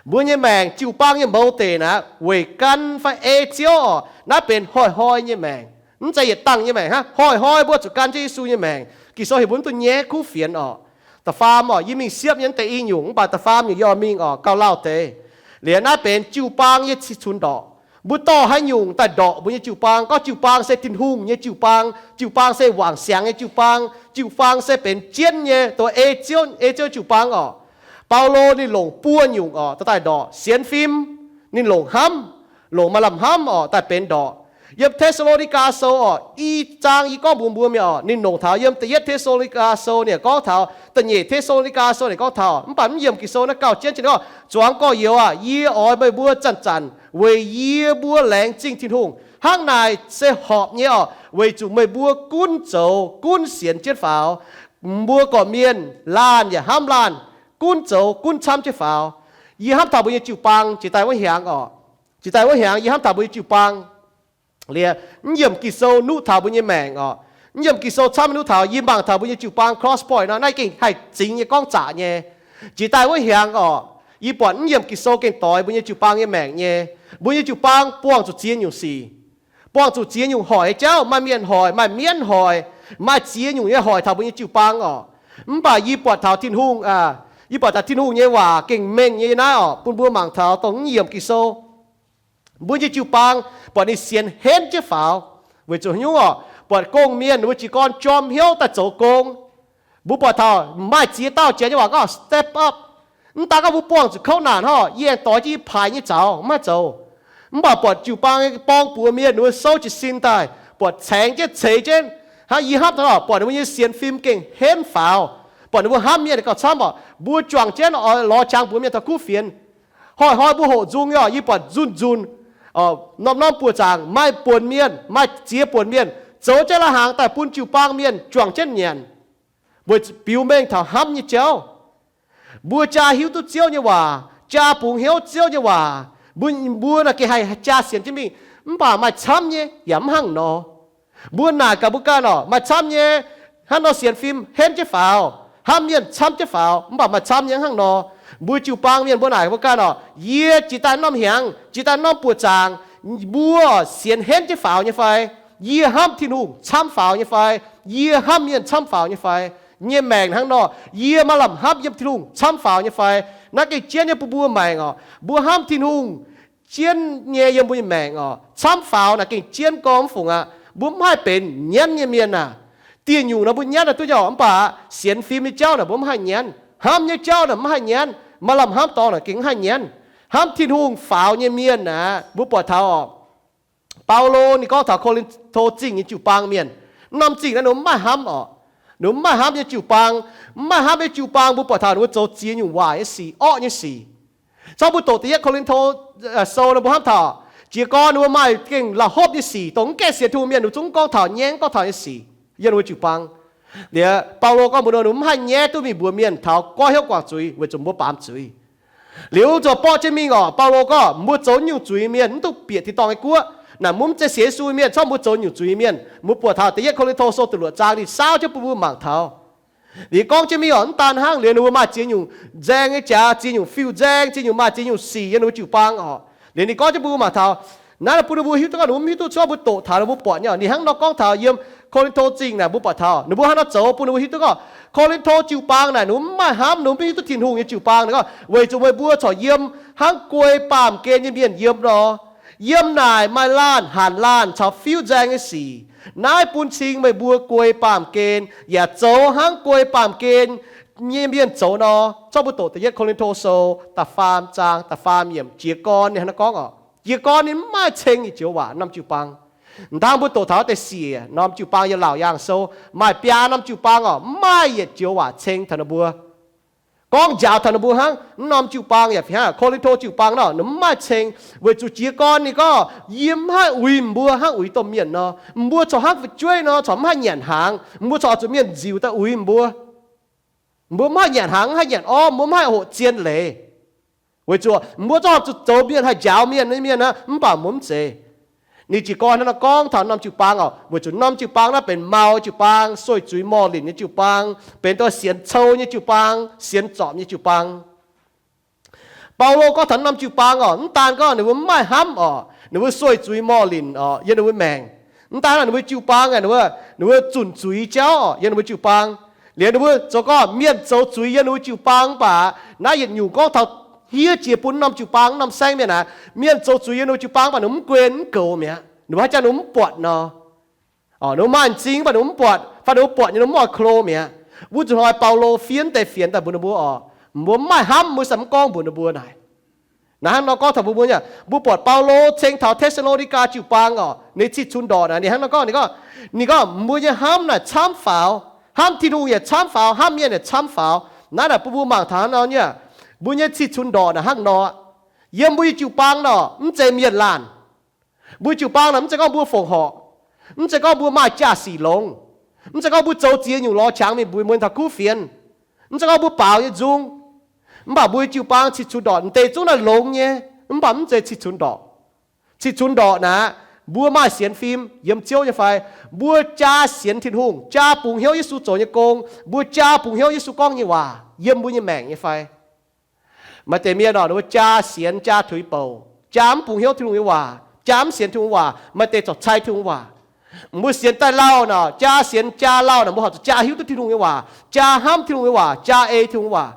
Mbuo nyei maengc jiu-baang nyei mouz deic naaic weic gan fai ei Ziouv oc, naaiv benx hnoi-hnoi nyei maengc. Mv zeiz yietc dangh nyei maengc hnangv. Hnoi-hnoi mbuo zuqc gan jienv Yesu nyei maengc. Ging-Sou heuc mbuo mv dungx nyaiv kuv fienx oc. Da'faam oc, yie mingh siepv nyei deix i nyungc, mv baac da'faam nyungc yie oix mingh oc, gauh lauh deix. Liuz naaiv benx jiu-baang nyei cunx ndorqc. Mbuo dorh haaix nyungc daaih ndorqc mbuo nyei jiu-baang? Gorngv jiu-baang se Tin-Hungh nyei jiu-baang, jiu-baang se wangc siangx nyei jiu-baang, jiu-baang se benx jienv nyei, dongh ei Ziouv, ei Ziouv jiu-baang oc. Baulo ninh longc buo nyungc oc daaih ndorqc: sienx fim, ninh longc hnamv, longc maaih lamh hnamv oc daaih benx ndorqc. Yiem Te^saa^lo^ni^gaa Sou oc, i zaang yie gorngv mbuox mbuo mienh oc, ninh longc taux yiem da'yietv Te^saa^lo^ni^gaa Sou, ninh gorngv taux da'nyeic Te^saa^lo^ni^gaa Sou ninh gorngv taux. Mv baac mv yiemc Ging-Sou naaiv gauh jienv ninh gorngv, zuangx gorx-youz aah! Yie oix meih mbuo zanc-zanc weic yie mbuo laengz zingh Tin-Hungh. Hnangv naaic se horpc nyei oc, weic zuqc meih mbuo gunv zoux gunv sienx jienv faaux. Mbuo gorqv-mienh laanh yaac hnamv laanh, gunv zoux gunv camv jienv faaux. Yie hnamv taux mbuo nyei jiu-baang jiex daaih wuov hnyangx oc. Jiex daaih wuov hnyangx yie hnamv taux mbuo nyei jiu-baang. Liuz, mv yiemc Ging-Sou nuqv taux mbuo nyei maengc oc. Mv yiemc Ging-Sou camv nuqv taux, yie mangc taux mbuo nyei jiu-baang Cross Point nor, naaiv gengh haih zingx nyei gorngv zaqc nyei. Jiex daaih wuov hnyangx oc, yie buatc mv yiemc Ging-Sou gengh doix mbuo nyei jiu-baang nyei maengc nyei. Mbuo nyei jiu-baang buangh zuqc ziex nyungc sic. Buangh zuqc ziex nyungc hoic nyei jauv, maaih mienh hoic, maaih mienv hoic, maaih ziex nyungc nyei hoic taux mbuo nyei jiu-baang oc. Mv baac yie buatc taux Tin-Hungh, yie buatc taux Tin-Hungh nyei waac gengh mengh nyei naaiv oc, bun mbuo mangc taux dongh mv yiemc Ging-Sou. Mbuo nyei jiu-baang buatc ninh sienx henv jienv faaux. Weic zuqc haaix nyungc oc? Buatc gong-mienh ninh mbuo jiez gorn jorm hnyouv daaih zoux gong. Mbuo buatc taux maaih ziex dauh janx nyei waac gorngv step up. Mv daan gorngv mbuo buangh zuqc kouv naanc hnangv, yie aengx doix jienv yie paaix nyei zaux, mv haih zoux. Mv baac buatc jiu-baang borng-buoz mienh ninh mbuo souv jiez sin daaih, buatc caengx jienv ceix jienv. Hnangv yie hnamv taux oc, buatc ninh mbuo nyei sienx fim gengh henv faaux. Buatc ninh mbuo hnamv mienh gauh camv oc. Mbuo juangc jienv oix lorz qangx mbuox mienh taux kuv fienx. Hnoi-hnoi mbuo hoqc nzung nyei oc, yie buatc nzunc nzunc, norm-norm buoz-zaangc maaih buonc mienh, maaih ziex buonc mienh zoux jienv lai-hnaangx daaih bun jiu-baang mienh juangc jienv nyanc, weic biux mengh taux hnamv nyei jauv. Mbuo jaa hiuv duqv Ziouv nyei waac, jaa bungx hnyouv Ziouv nyei waac, mbuo, mbuo naaic gengh haih jaa sienx jienv mingh. Mv baac maaih camv nyei yaac mv hnangv nor. Mbuo naaic gaax mbuo ganh oc, maaih camv nyei hnangv nor sienx fim henv jienv faaux, hnamv mienh camv jienv faaux, mv baac maaih camv nyei hnangv nor. Mbuo jiu-baang mienh mbuo naaic mbuo ganh oc, yie jiex daaih norm hnyangx, jiex daaih norm buoz-zaangc, mbuo sienx henv jienv faaux nyei fai? Yie hnamv Tin-Hungh camv faaux nyei fai? Yie hnamv mienh camv faaux nyei fai? Nyei maengc hnangv nor, yie maaih lamh hnamv yiem Tin-Hungh camv faaux nyei fai? Naaiv gengh jienv nyei bun mbuo maengc oc. Mbuo hnamv Tin-Hungh jienv nyei yiem mbuo nyei maengc oc. Camv faaux naaic gengh jienv gorngv mv fungc aqv. Mbuo mv haih benx nyanv nyei mienh aac. Dieh nyungc nor mbuo nyanv naaic duqv nyei oc, mv baac sienx fim nyei jauv naaic mbuo mv haih nyanv. Hnamv nyei jauv naaic mv haih nyanv. Maaih lamh hnamv dorngx naaic gengh mv haih nyanv. Hnamv Tin-Hungh faaux nyei mienh aac, mbuo buatc taux oc, Baulo ninh gorngv taux Ko^lin^to Zingh nyei jiu-baang mienh. Norm zingh naaiv ninh mbuo mv maaih hnamv oc. Ninh mbuo mv maaih hnamv nyei jiu-baang. Mv maaih hnamv nyei jiu-baang mbuo buatc taux ninh mbuo zoux ziex nyungc waaic nyei sic, orqv nyei sic. Cong mbuo doqc da'yietv Ko^lin^to Sou nor mbuo hnamv taux jiez gorn ninh mbuo maaih gengh la'hopv nyei sic, dongh mv gaengh sienx Tin-Hungh mienh ninh mbuo zungv gorngv taux nyaeng, gorngv taux nyei sic yiem ninh mbuo jiu-baang. Liuz Baulo gorngv mbuox ninh mbuo, ninh mbuo mv haih nyaiv duqv mingh mbuox mienh taux goiv hnyouv guangc zuiz weic zuqc mbuo baamz zuiz. Liuz zuqc borqv jienv mingh orqc, Baulo gorngv mbuo zoux nyungc zuiz mienh, mv duqv bieqc tin-dorngh nyei guoqv. Naaic mbuo mv zeiz sienx Yesu mienh, corc mbuo zoux nyungc zuiz mienh. Mbuo buatc taux da'yietv Ko^lin^to Sou da'luoqc zaang ninh saauv jienv bun mbuo mangc taux. Liuz gorngv jienv mingh orqc, mv daan hnangv, liuz ninh mbuo maaih ziex nyungc nzaeng nyei jaax, ziex nyungc fiuv-nzaeng, ziex nyungc maaih ziex nyungc sic yiem ninh mbuo jiu-baang orqc. Liuz ninh gorngv jienv bun mbuo mangc taux, naaiv bun ninh mbuo hiuv duqv gorngv ninh mbuo mv hiuv duqv, corc mbuo doqc taux ninh mbuo buatc nyei. Ninh hnangv nor gorngv taux yiem Ko^lin^to Zingh naaic, mbuo buatc taux ninh mbuo hnangv nor zoux bun ninh mbuo hiuv duqv gorngv Ko^lin^to jiu-baang naaic ninh mbuo mv maaih hnamv, ninh mbuo mv hiuv duqv Tin-Hungh nyei jiu-baang. Ninh gorngv, weic zuqc meih mbuo corc yiem hnangv guei baamh gen nyei mienh yiem nor. Yiem naaic maaih laanh hanc laanh caux fiuv-nzaeng nyei sic. Naaiv bun cing meih mbuo guei baamh gen yaac zoux hnangv guei baamh gen nyei mienh zoux nor. Corc mbuo doqc da'yietv Ko^lin^to Sou da'faam zaang da'faam yiemc, jiez gorn ninh hnangv nor gorngv orqc. Jiez gorn ninh mv maaih ceng nyei joux waac norm jiu-baang. M'dangv mbuo doqc taux deix siec norm jiu-baang yiem Laauc Yaangh Sou maaih biaa norm jiu-baang orqc, mv maaih yietc joux waac ceng taux ninh mbuo, gorngv njaaux taux ninh mbuo hnangv. Mv norm jiu-baang yaac fih hnangv, Ko^lin^to jiu-baang nor, ninh mv maaih ceng, weic zuqc jiez gorn ninh gorngv, yie mv haih uix mbuo hnangv uix domh mienh nor. Mbuo corc hnangv fu'jueiv nor, corc mv haih nyanc hnaangx. Mbuo corc oix zuqc mienh nziux daaih uix mbuo. Mbuo mv haih nyanc hnaangx, mv haih nyanc orv, mbuo mv haih hoqc zien leiz. Weic zuqc mbuo zorqv zuqc zoux mienh haih njaaux mienh nyei mienh aqv, mv baac mbuo mv zeiz. Ninh jiez gorn hnangv nor gorngv taux norm jiu-baang orqc, weic zuqc norm jiu-baang naaiv benx mau jiu-baang, sueih zuiz morh linc nyei jiu-baang, benx dongh sienx cou nyei jiu-baang, sienx zorpc nyei jiu-baang. Baulo gorngv taux norm jiu-baang orqc, mv daan gorngv ninh mbuo mv maaih hnamv orqc, ninh mbuo sueih zuiz morh linc orqc yiem ninh mbuo maengc. Mv daan ninh mbuo jiu-baang, ninh mbuo zunc zuiz jauv orqc yiem ninh mbuo jiu-baang. Liuz ninh mbuo zoux gorngv mienh zoux zuiz yiem ninh mbuo jiu-baang mv baac, naaiv yietc nyungc gorngv taux hniev jiex bun norm jiu-baang norm saengv mienh aqv. Mienh zoux zuiz yiem ninh mbuo jiu-baang mv baac ninh mbuo mv guen mv goux mi'aqv. Ninh mbuo haaix jangx ninh mbuo mv buatc nor. Ninh mbuo maaih m'zing mv baac ninh mbuo mv buatc, fai ninh mbuo buatc nyei ninh mbuo mv oix klo mi'aqv. Wuov zuqc hnoi Baulo fiev deix fienx daaih mbuox ninh mbuo orqc, mbuo mv maaih hnamv, mbuo se mv gorngv mbuox ninh mbuo naaic. Naaiv hnangv nor gorngv taux mbuo, mbuo nyei, mbuo buatc Baulo ceng taux Te^saa^lo^ni^gaa jiu-baang orqc, ninh cih cunx ndorqc naaic, ninh hnangv nor gorngv, ninh gorngv, ninh gorngv mbuo nyei hnamv naaic camv faaux, hnamv Tin-Hungh yaac camv faaux, hnamv mienh yaac camv faaux. Naaiv naaic bun mbuo mangc taux hnangv nor nyei, mbuo nyei cih cunx ndorqc naaic hnangv nor. Yiem mbuo nyei jiu-baang nor mv zeiz mienh laanh. Mbuo jiu-baang naaic mv zeiz gorngv mbuo fongc horc, mv zeiz gorngv mbuo maaih jaa-sic longx, mv zeiz gorngv mbuo zoux ziex nyungc lorz qangx mingh mbuox muonz taux kuv fienx, mv zeiz gorngv mbuo baaux nyei nzung. Mv baac mbuo jiu-baang cih cunx ndorqc, m'deix zungv naaiv longx nyei, mv baac mv zeiz cih cunx ndorqc. Cih cunx ndorqc naaic, mbuo maaih sienx fim yiem Ziouv nyei fai? Mbuo jaa sienx Tin-Hungh, jaa bungx hnyouv Yesu zoux nyei gong, mbuo jaa bungx hnyouv Yesu gorngv nyei waac yiem mbuo nyei maengc nyei fai? Maaih deix mienh orqc, ninh mbuo jaa sienx jaa tuix bouc, jaa mv bungx hnyouv Tin-Hungh nyei waac, jaa mv sienx Tin-Hungh waac, maaih deix corc cai Tin-Hungh waac. Mbuo sienx daaih lauh nor, jaa sienx jaa lauh nor, mbuo horpc zuqc jaa hiuv duqv Tin-Hungh nyei waac, jaa hnamv Tin-Hungh nyei waac, jaa ei Tin-Hungh waac.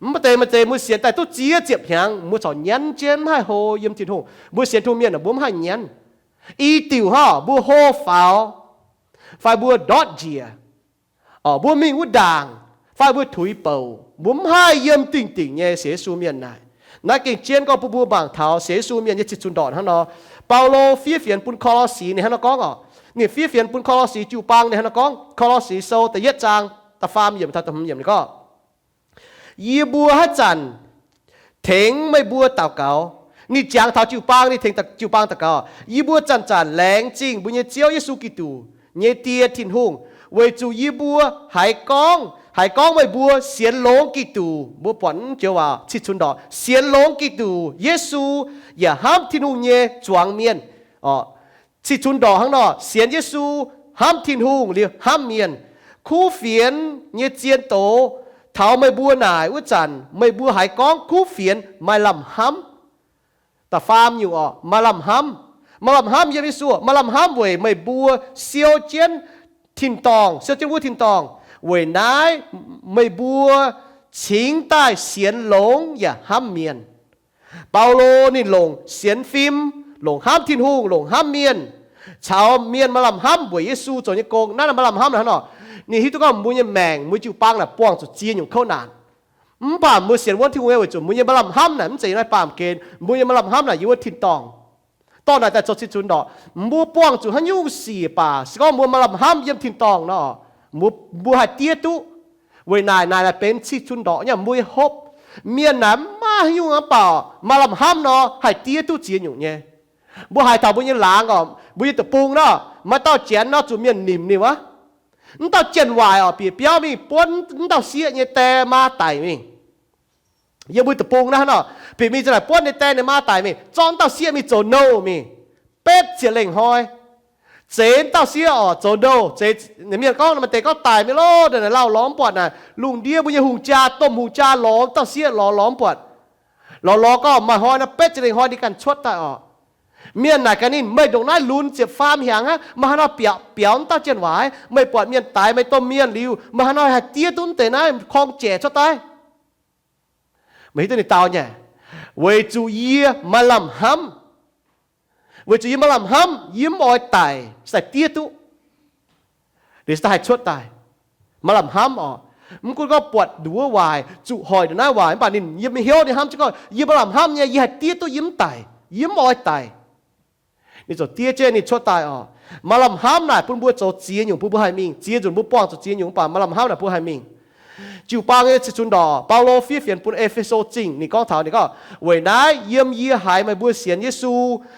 Mv baac deix maaih deix mbuo sienx daaih duqv ziex ziepc hnyangx, mbuo corc nyanv jienv mv haih hlo yiem Tin-Hungh. Mbuo sienx Tin-Hungh mienh mbuo mv haih nyanv. I diuc hnangv mbuo hlo faaux, fai mbuo ndortv njiec, mbuo mingh wuov ndaangc, fai mbuo tuix bouc, mbuo mv haih yiem dingc dingc nyei sienx Yesu mienh naaic. Naaiv gengh jienv gorngv bun mbuo mangc taux sienx Yesu mienh nyei cih cunx ndorqc hnangv nor. Baulo fiev fienx bun Ko^lo^si ninh hnangv nor gorngv orqc. Ninh fiev fienx bun Ko^lo^si jiu-baang ninh hnangv nor gorngv. Ko^lo^si Sou da'yietv zaang da'faam yiemc taux da'hmz yiemc ninh gorngv, yie mbuo haaix zanc tengx meih mbuo daux gaux. Ninh jangx taux jiu-baang, ninh tengx jiu-baang daux gaux, yie mbuo zanc-zanc laengz zingh mbuo nyei Ziouv Yesu Giduc nyei Die Tin-Hungh, weic zuqc yie mbuo haiz gorngv, haiz gorngv meih mbuo sienx longx Giduc. Mbuo buatc joux waac cih cunx ndorqc, sienx longx Giduc Yesu yaac hnamv Tin-Hungh nyei zuangx mienh. Cih cunx ndorqc hnangv nor, sienx Yesu, hnamv Tin-Hungh liuz hnamv mienh. Kuv fienx nyei zien doz taux meih mbuo naaic wuov zanc, meih mbuo haiz gorngv kuv fienx maaih lamh hnamv. Da'faam nyungc orqc, maaih lamh hnamv. Maaih lamh hnamv yiem Yesu, maaih lamh hnamv weic meih mbuo siou jienv tin-dorngh, siou jienv wuov tin-dorngh. Weic naaiv meih mbuo cingx daaih sienx longx yaac hnamv mienh. Baulo ninh longc sienx fim, longc hnamv Tin-Hungh, longc hnamv mienh, caux mienh maaih lamh hnamv weic Yesu zoux nyei gong. Naaiv maaih lamh hnamv hnangv nor, ninh hiuv duqv gorngv mbuo nyei maengc, mbuo jiu-baang naaic buangh zuqc ziex nyungc kouv naanc. Mv baac mbuo sienx wuonv Tin-Hungh nyei weic zuqc mbuo nyei maaih lamh hnamv naaic mv zeiz yiem naaiv baamh gen. Mbuo nyei maaih lamh hnamv naaic yiem wuov tin-dorngh. Dorh naaic daaih zoux cih cunx ndorqc, mbuo buangh zuqc haaix nyungc sic baac se gorngv mbuo maaih lamh hnamv yiem tin-dorngh nor, mbuo, mbuo haih diev duqv. Weic naaic, naaic naaic benx cih cunx ndorqc nyei mbuo nyei hopv. Mienh naaic mv maaih haaix nyungc mv baac maaih lamh hnamv nor haih diev duqv ziex nyungc nyei. Mbuo haiz taux mbuo nyei laangz orqc, mbuo nyei deic-bung nor, maaih dauh janx nor zuqc mienh nimc ninh wuov. Mv dauh janx-waaic orqc, bieqc biauv mingh buonv mv dauh sieqv nyei die maa daic mingh. Yiem mbuo deic-bung naaiv hnangv nor, bieqc mingh za'naaic buonv ninh die ninh maa daic mingh, zorqv dauh sieqv mingh zoux nouh mingh, betv ziepc lengh hnoi. Zeix dauh sieqv oc zoux nouh. Zeix, mienh gorngv maaih deix gorngv daic mingh lorqc, lauh lorz mv buatc naaic, lungh ndiev mbuo nyei hungh jaa, domh hungh jaa lorz dauh sieqv lorz lorz mv buatc. Lorz lorz gorngv maaih hnoi naaiv betv ziepc lengh hnoi ninh ganh cuotv daaih oc. Mienh naaic gaax ninh, meih ndongc naaiv lunx ziepc faam hnyangx aqv, meih haaix nor biaux, biaux mv dauh jien-waaic? Meih buatc mienh daix meih domh mienh liuz, meih haaix nor haih diev duqv mv deix naaiv korng-jaic cuotv daaih? Meih hiuv duqv ninh dau nyei, weic zuqc yie maaih lamh hnamv. Weic zuqc yie maaih lamh hnamv, yie mv oix daic, se daaih diev duqv. Ninh se daaih haih cuotv daaih. Maaih lamh hnamv oc. Mv gunv gorngv buatc nduov waaic, zuqc hoic ndongc naaiv waaic, mv baac ninh yiem nyei hnyouv ninh hnamv jienv gorngv, yie maaih lamh hnamv nyei, yie haih diev duqv, yie mv daic, yie mv oix daic. Ninh ziouc diev jienv ninh cuotv daaih oc. Maaih lamh hnamv naaic bun mbuo zoux ziex nyungc bun mbuo haih mingh. Ziex nzunc mbuo buangh zuqc ziex nyungc, mv baac maaih lamh hnamv naaic bun haih mingh. Jiu-baang nyei cih cunx ndorqc, Baulo fiev fienx bun E^fe^so Zingh, ninh gorngv taux ninh gorngv, weic naaiv yiem yie haiz meih mbuo sienx Yesu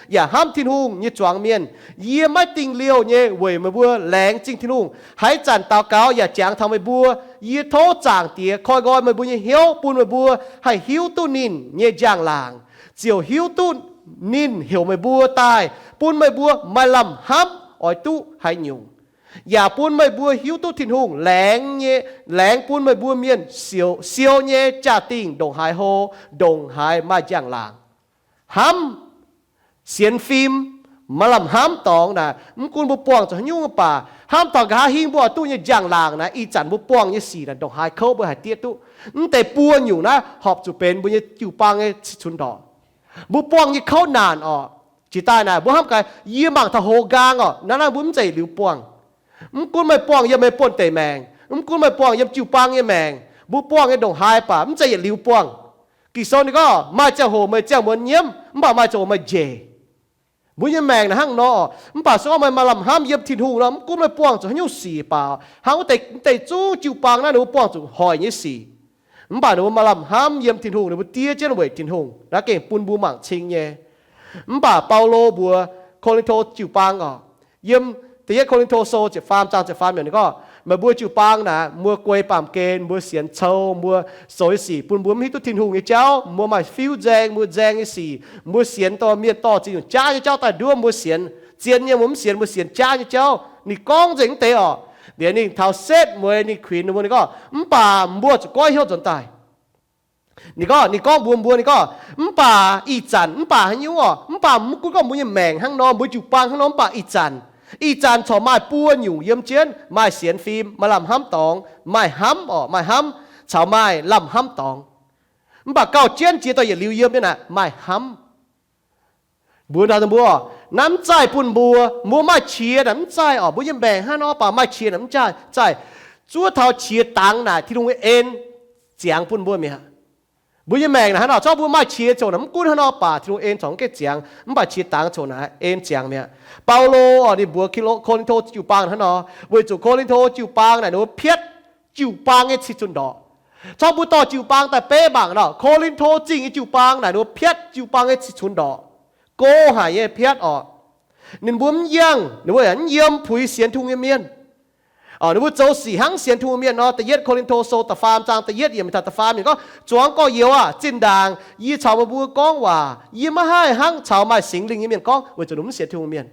yaac hnamv Tin-Hungh nyei zuangx mienh, yie maiv dingh liouh nyei weic meih mbuo laengz zingh Tin-Hungh. Haaix zanc daux gaux yaac jangx taux meih mbuo. Yie tov Zaangc Diex koi nqoi meih mbuo nyei hnyouv, bun meih mbuo haih hiuv duqv ninh nyei njang-laangc, ziouc hiuv duqv ninh heuc meih mbuo daaih, bun meih mbuo maaih lamh hnamv oix duqv haaix nyungc, yaac bun meih mbuo hiuv duqv Tin-Hungh laengz nyei, laengz bun meih mbuo mienh siou, siou nyei jaa-dingh ndongc haaix hlo, ndongc haaix maaih njang-laangc. Hnamv, sienx fim, maaih lamh hnamv dorngx naaic, mv gunv mbuo buangh zuqc haaix nyungc mv baac, hnamv taux nqa'haav hingv mbuo oix duqv nyei njang-laangc naaic, ih zanc mbuo buangh nyei sic naaic ndongc haaix kouv mbuo haih diev duqv. Mv deix buo nyungc naaiv horpc zuqc benx mbuo nyei jiu-baang nyei cih cunx ndorqc. Mbuo buangh nyei kouv naanc oc. Jiex daaih naaic mbuo hnamv gaax, yie mangc taux hoz nqaang oc, naaiv naaiv mbuo mv zeiz yietc liuz buangh. Mv gunv meih buangh yiem meih buonh deic maengc, mv gunv meih buangh yiem jiu-baang nyei maengc, mbuo buangh nyei ndongc haaix baac mv zeiz yietc liuz buangh. Ging-Sou ninh gorngv maaih ziangh hoc meih ziangh muonz nyiemv, mv baac maaih ziangh hoc meih njiec. Mbuo nyei maengc naaic hnangv nor. Mv baac se gorngv meih maaih lamh hnamv yiem Tin-Hungh nor, mv gunv meih buangh zuqc haaix nyungc sic baac, hnangv wuov deix, deix zungv jiu-baang naaiv ninh mbuo buangh zuqc hoic nyei sic, mv baac ninh mbuo maaih lamh hnamv yiem Tin-Hungh, ninh mbuo diev jienv weic Tin-Hungh. Naaiv gengh bun mbuo mangc cing nyei. Mv baac Baulo mbuox Ko^lin^to jiu-baang oc, yiem da'yietv Ko^lin^to Sou ziepc faam zaang ziepc faam yiemc ninh gorngv, meih mbuo jiu-baang naaic, mbuo guei baamh gen, mbuo sienx cou, mbuo zoux nyei sic bun mbuo mv hiuv duqv Tin-Hungh nyei jauv. Mbuo maaih fiuv-nzaeng, mbuo nzaeng nyei sic, mbuo sienx dorh mienh dorh ziex nyungc jaav nyei jauv daaih nduov mbuo sienx. Zien nyei mbuo mv sienx, mbuo sienx jaav nyei jauv. Ninh gorngv nzengc mv deix oc. Liuz ninh taux setv mueiz ninh kuinx ninh mbuo, ninh gorngv, mv baac mbuo zuqc goiv hnyouv nzuonx daaih. Ninh gorngv, ninh gorngv mbuox mbuo, ninh gorngv, mv baac ih zanc, mv baac haaix nyungc oc, mv baac mv gunv gorngv mbuo nyei maengc hnangv nor, mbuo jiu-baang hnangv nor, mv baac ih zanc, ih zanc corc maaih buo nyungc yiem jienv, maaih sienx fim, maaih lamh hnamv dorngx, maaih hnamv oc, maaih hnamv, caux maaih lamh hnamv dorngx. Mv baac gauh jienv jiex daaih yietc liuz yiem nyei naaic maaih hnamv. Mbuox daaih mbuo, naaiv mv zaih bun mbuo, mbuo maaih qiex naaic mv zaih oc, mbuo nyei maengc hnangv nor baac maaih qiex naaic mv zaih, zaih. Zuov taux qiex dangx naaic Tin-Hungh nyei en ziangx bun mbuo mi'aqv. Mbuo nyei maengc naaic hnangv nor, zorqv mbuo maaih qiex coc naaic mv gunv hnangv nor baac Tin-Hungh en corc mv gaengh ziangx, mv baac qiex dangx coc naaic en ziangx mi'aqv. Baulo oc, ninh mbuox Ko^lin^to jiu-baang hnangv nor, weic zuqc Ko^lin^to jiu-baang naaic ninh mbuo piatv jiu-baang nyei cih cunx ndorqc. Zorqv mbuo dorh jiu-baang daaih beiv mangc nor, Ko^lin^to Zingh nyei jiu-baang naaic ninh mbuo piatv jiu-baang nyei cih cunx ndorqc. Go haic nyei piatv oc. Ninh mbuo mv yangh, ninh mbuo yaac mv yiem puix sienx Tin-Hungh nyei mienh. Ninh mbuo zoux sic hnangv sienx Tin-Hungh mienh nor. Da'yietv Ko^lin^to Sou da'faam zaang da'yietv yiemc taux da'faam yiemc gorngv, zuangx gorx-youz aah, zinh ndaangc yie caux meih mbuo gorngv waac, yie maiv haih hnangv caux maaih Singx Lingh nyei mienh gorngv, weic zuqc ninh mv sienx Tin-Hungh mienh.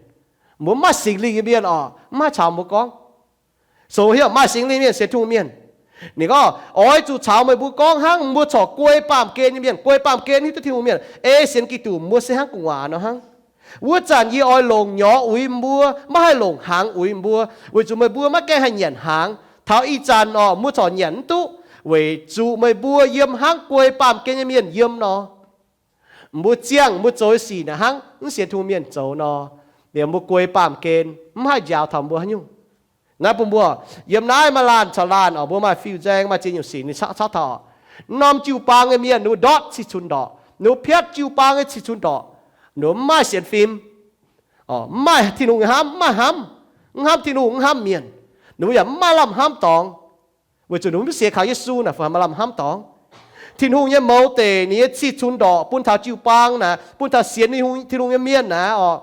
Mbuo mv maaih Singx Lingh nyei mienh oc, mv haih caux mbuo gorngv. Sou hiuv maaih Singx Lingh mienh sienx Tin-Hungh mienh. Ninh gorngv, oix zuqc caux meih mbuo gorngv hnangv mbuo corc guei baamh gen nyei mienh. Guei baamh gen hiuv duqv Tin-Hungh mienh, ei sienx Giduc mbuo se hnangv gu'nguaaz nor hnangv. Wuov zanc yie oix longc nyorx uix mbuo, maiv haih longc hnaangx uix mbuo, weic zuqc meih mbuo maiv gaengh haih nyanc hnaangx. Taux ih zanc oc, mbuo corc nyanc mv duqv, weic zuqc meih mbuo yiem hnangv guei baamh gen nyei mienh yiem nor. Mbuo ziangh mbuo zoux nyei sic naaic hnangv mv sienx Tin-Hungh mienh zoux nor. Liemh mbuo guei baamh gen mv haih njaaux taux mbuo haaix nyungc. Naaiv bun mbuo, yiem naaiv maaih laanh caux laanh oc, mbuo maaih fiuv-nzaeng, maaih ziex nyungc sic ninh caqv caqv taux. Norm jiu-baang nyei mienh ninh mbuo ndortv cih cunx ndorqc, ninh mbuo piatv jiu-baang nyei cih cunx ndorqc. Ninh mbuo mv maaih sienx fim, mv maaih Tin-Hungh nyei hnamv, mv maaih hnamv, mv hnamv Tin-Hungh, mv hnamv mienh. Ninh mbuo yaac mv maaih lamh hnamv dorngx, weic zuqc ninh mbuo mv sienx kaux Yesu naaic, fungx maaih lamh hnamv dorngx. Tin-Hungh nyei mouz deic ninh nyei cih cunx ndorqc bun taux jiu-baang naaic, bun taux sienx Tin-Hungh nyei mienh naaic oc,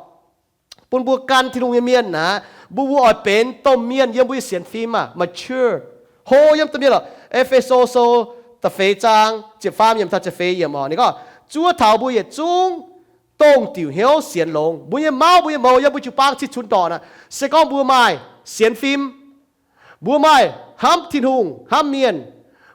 bun mbuo gan Tin-Hungh nyei mienh naaic, mbuo, mbuo oix benx domh mienh yiem mbuo nyei sienx fim aah, mature, hlo yiem domh mienh oc. E^fe^so Sou da'feix zaang ziepc faam yiemc taux ziepc feix yiemc oc. Ninh gorngv, zuov taux mbuo yietc zungv dongh diuc hnyouv sienx longx. Mbuo nyei mauv, mbuo nyei mouz, yiem mbuo jiu-baang cih cunx ndorqc naaic, se gorngv mbuo maaih sienx fim, mbuo maaih hnamv Tin-Hungh, hnamv mienh,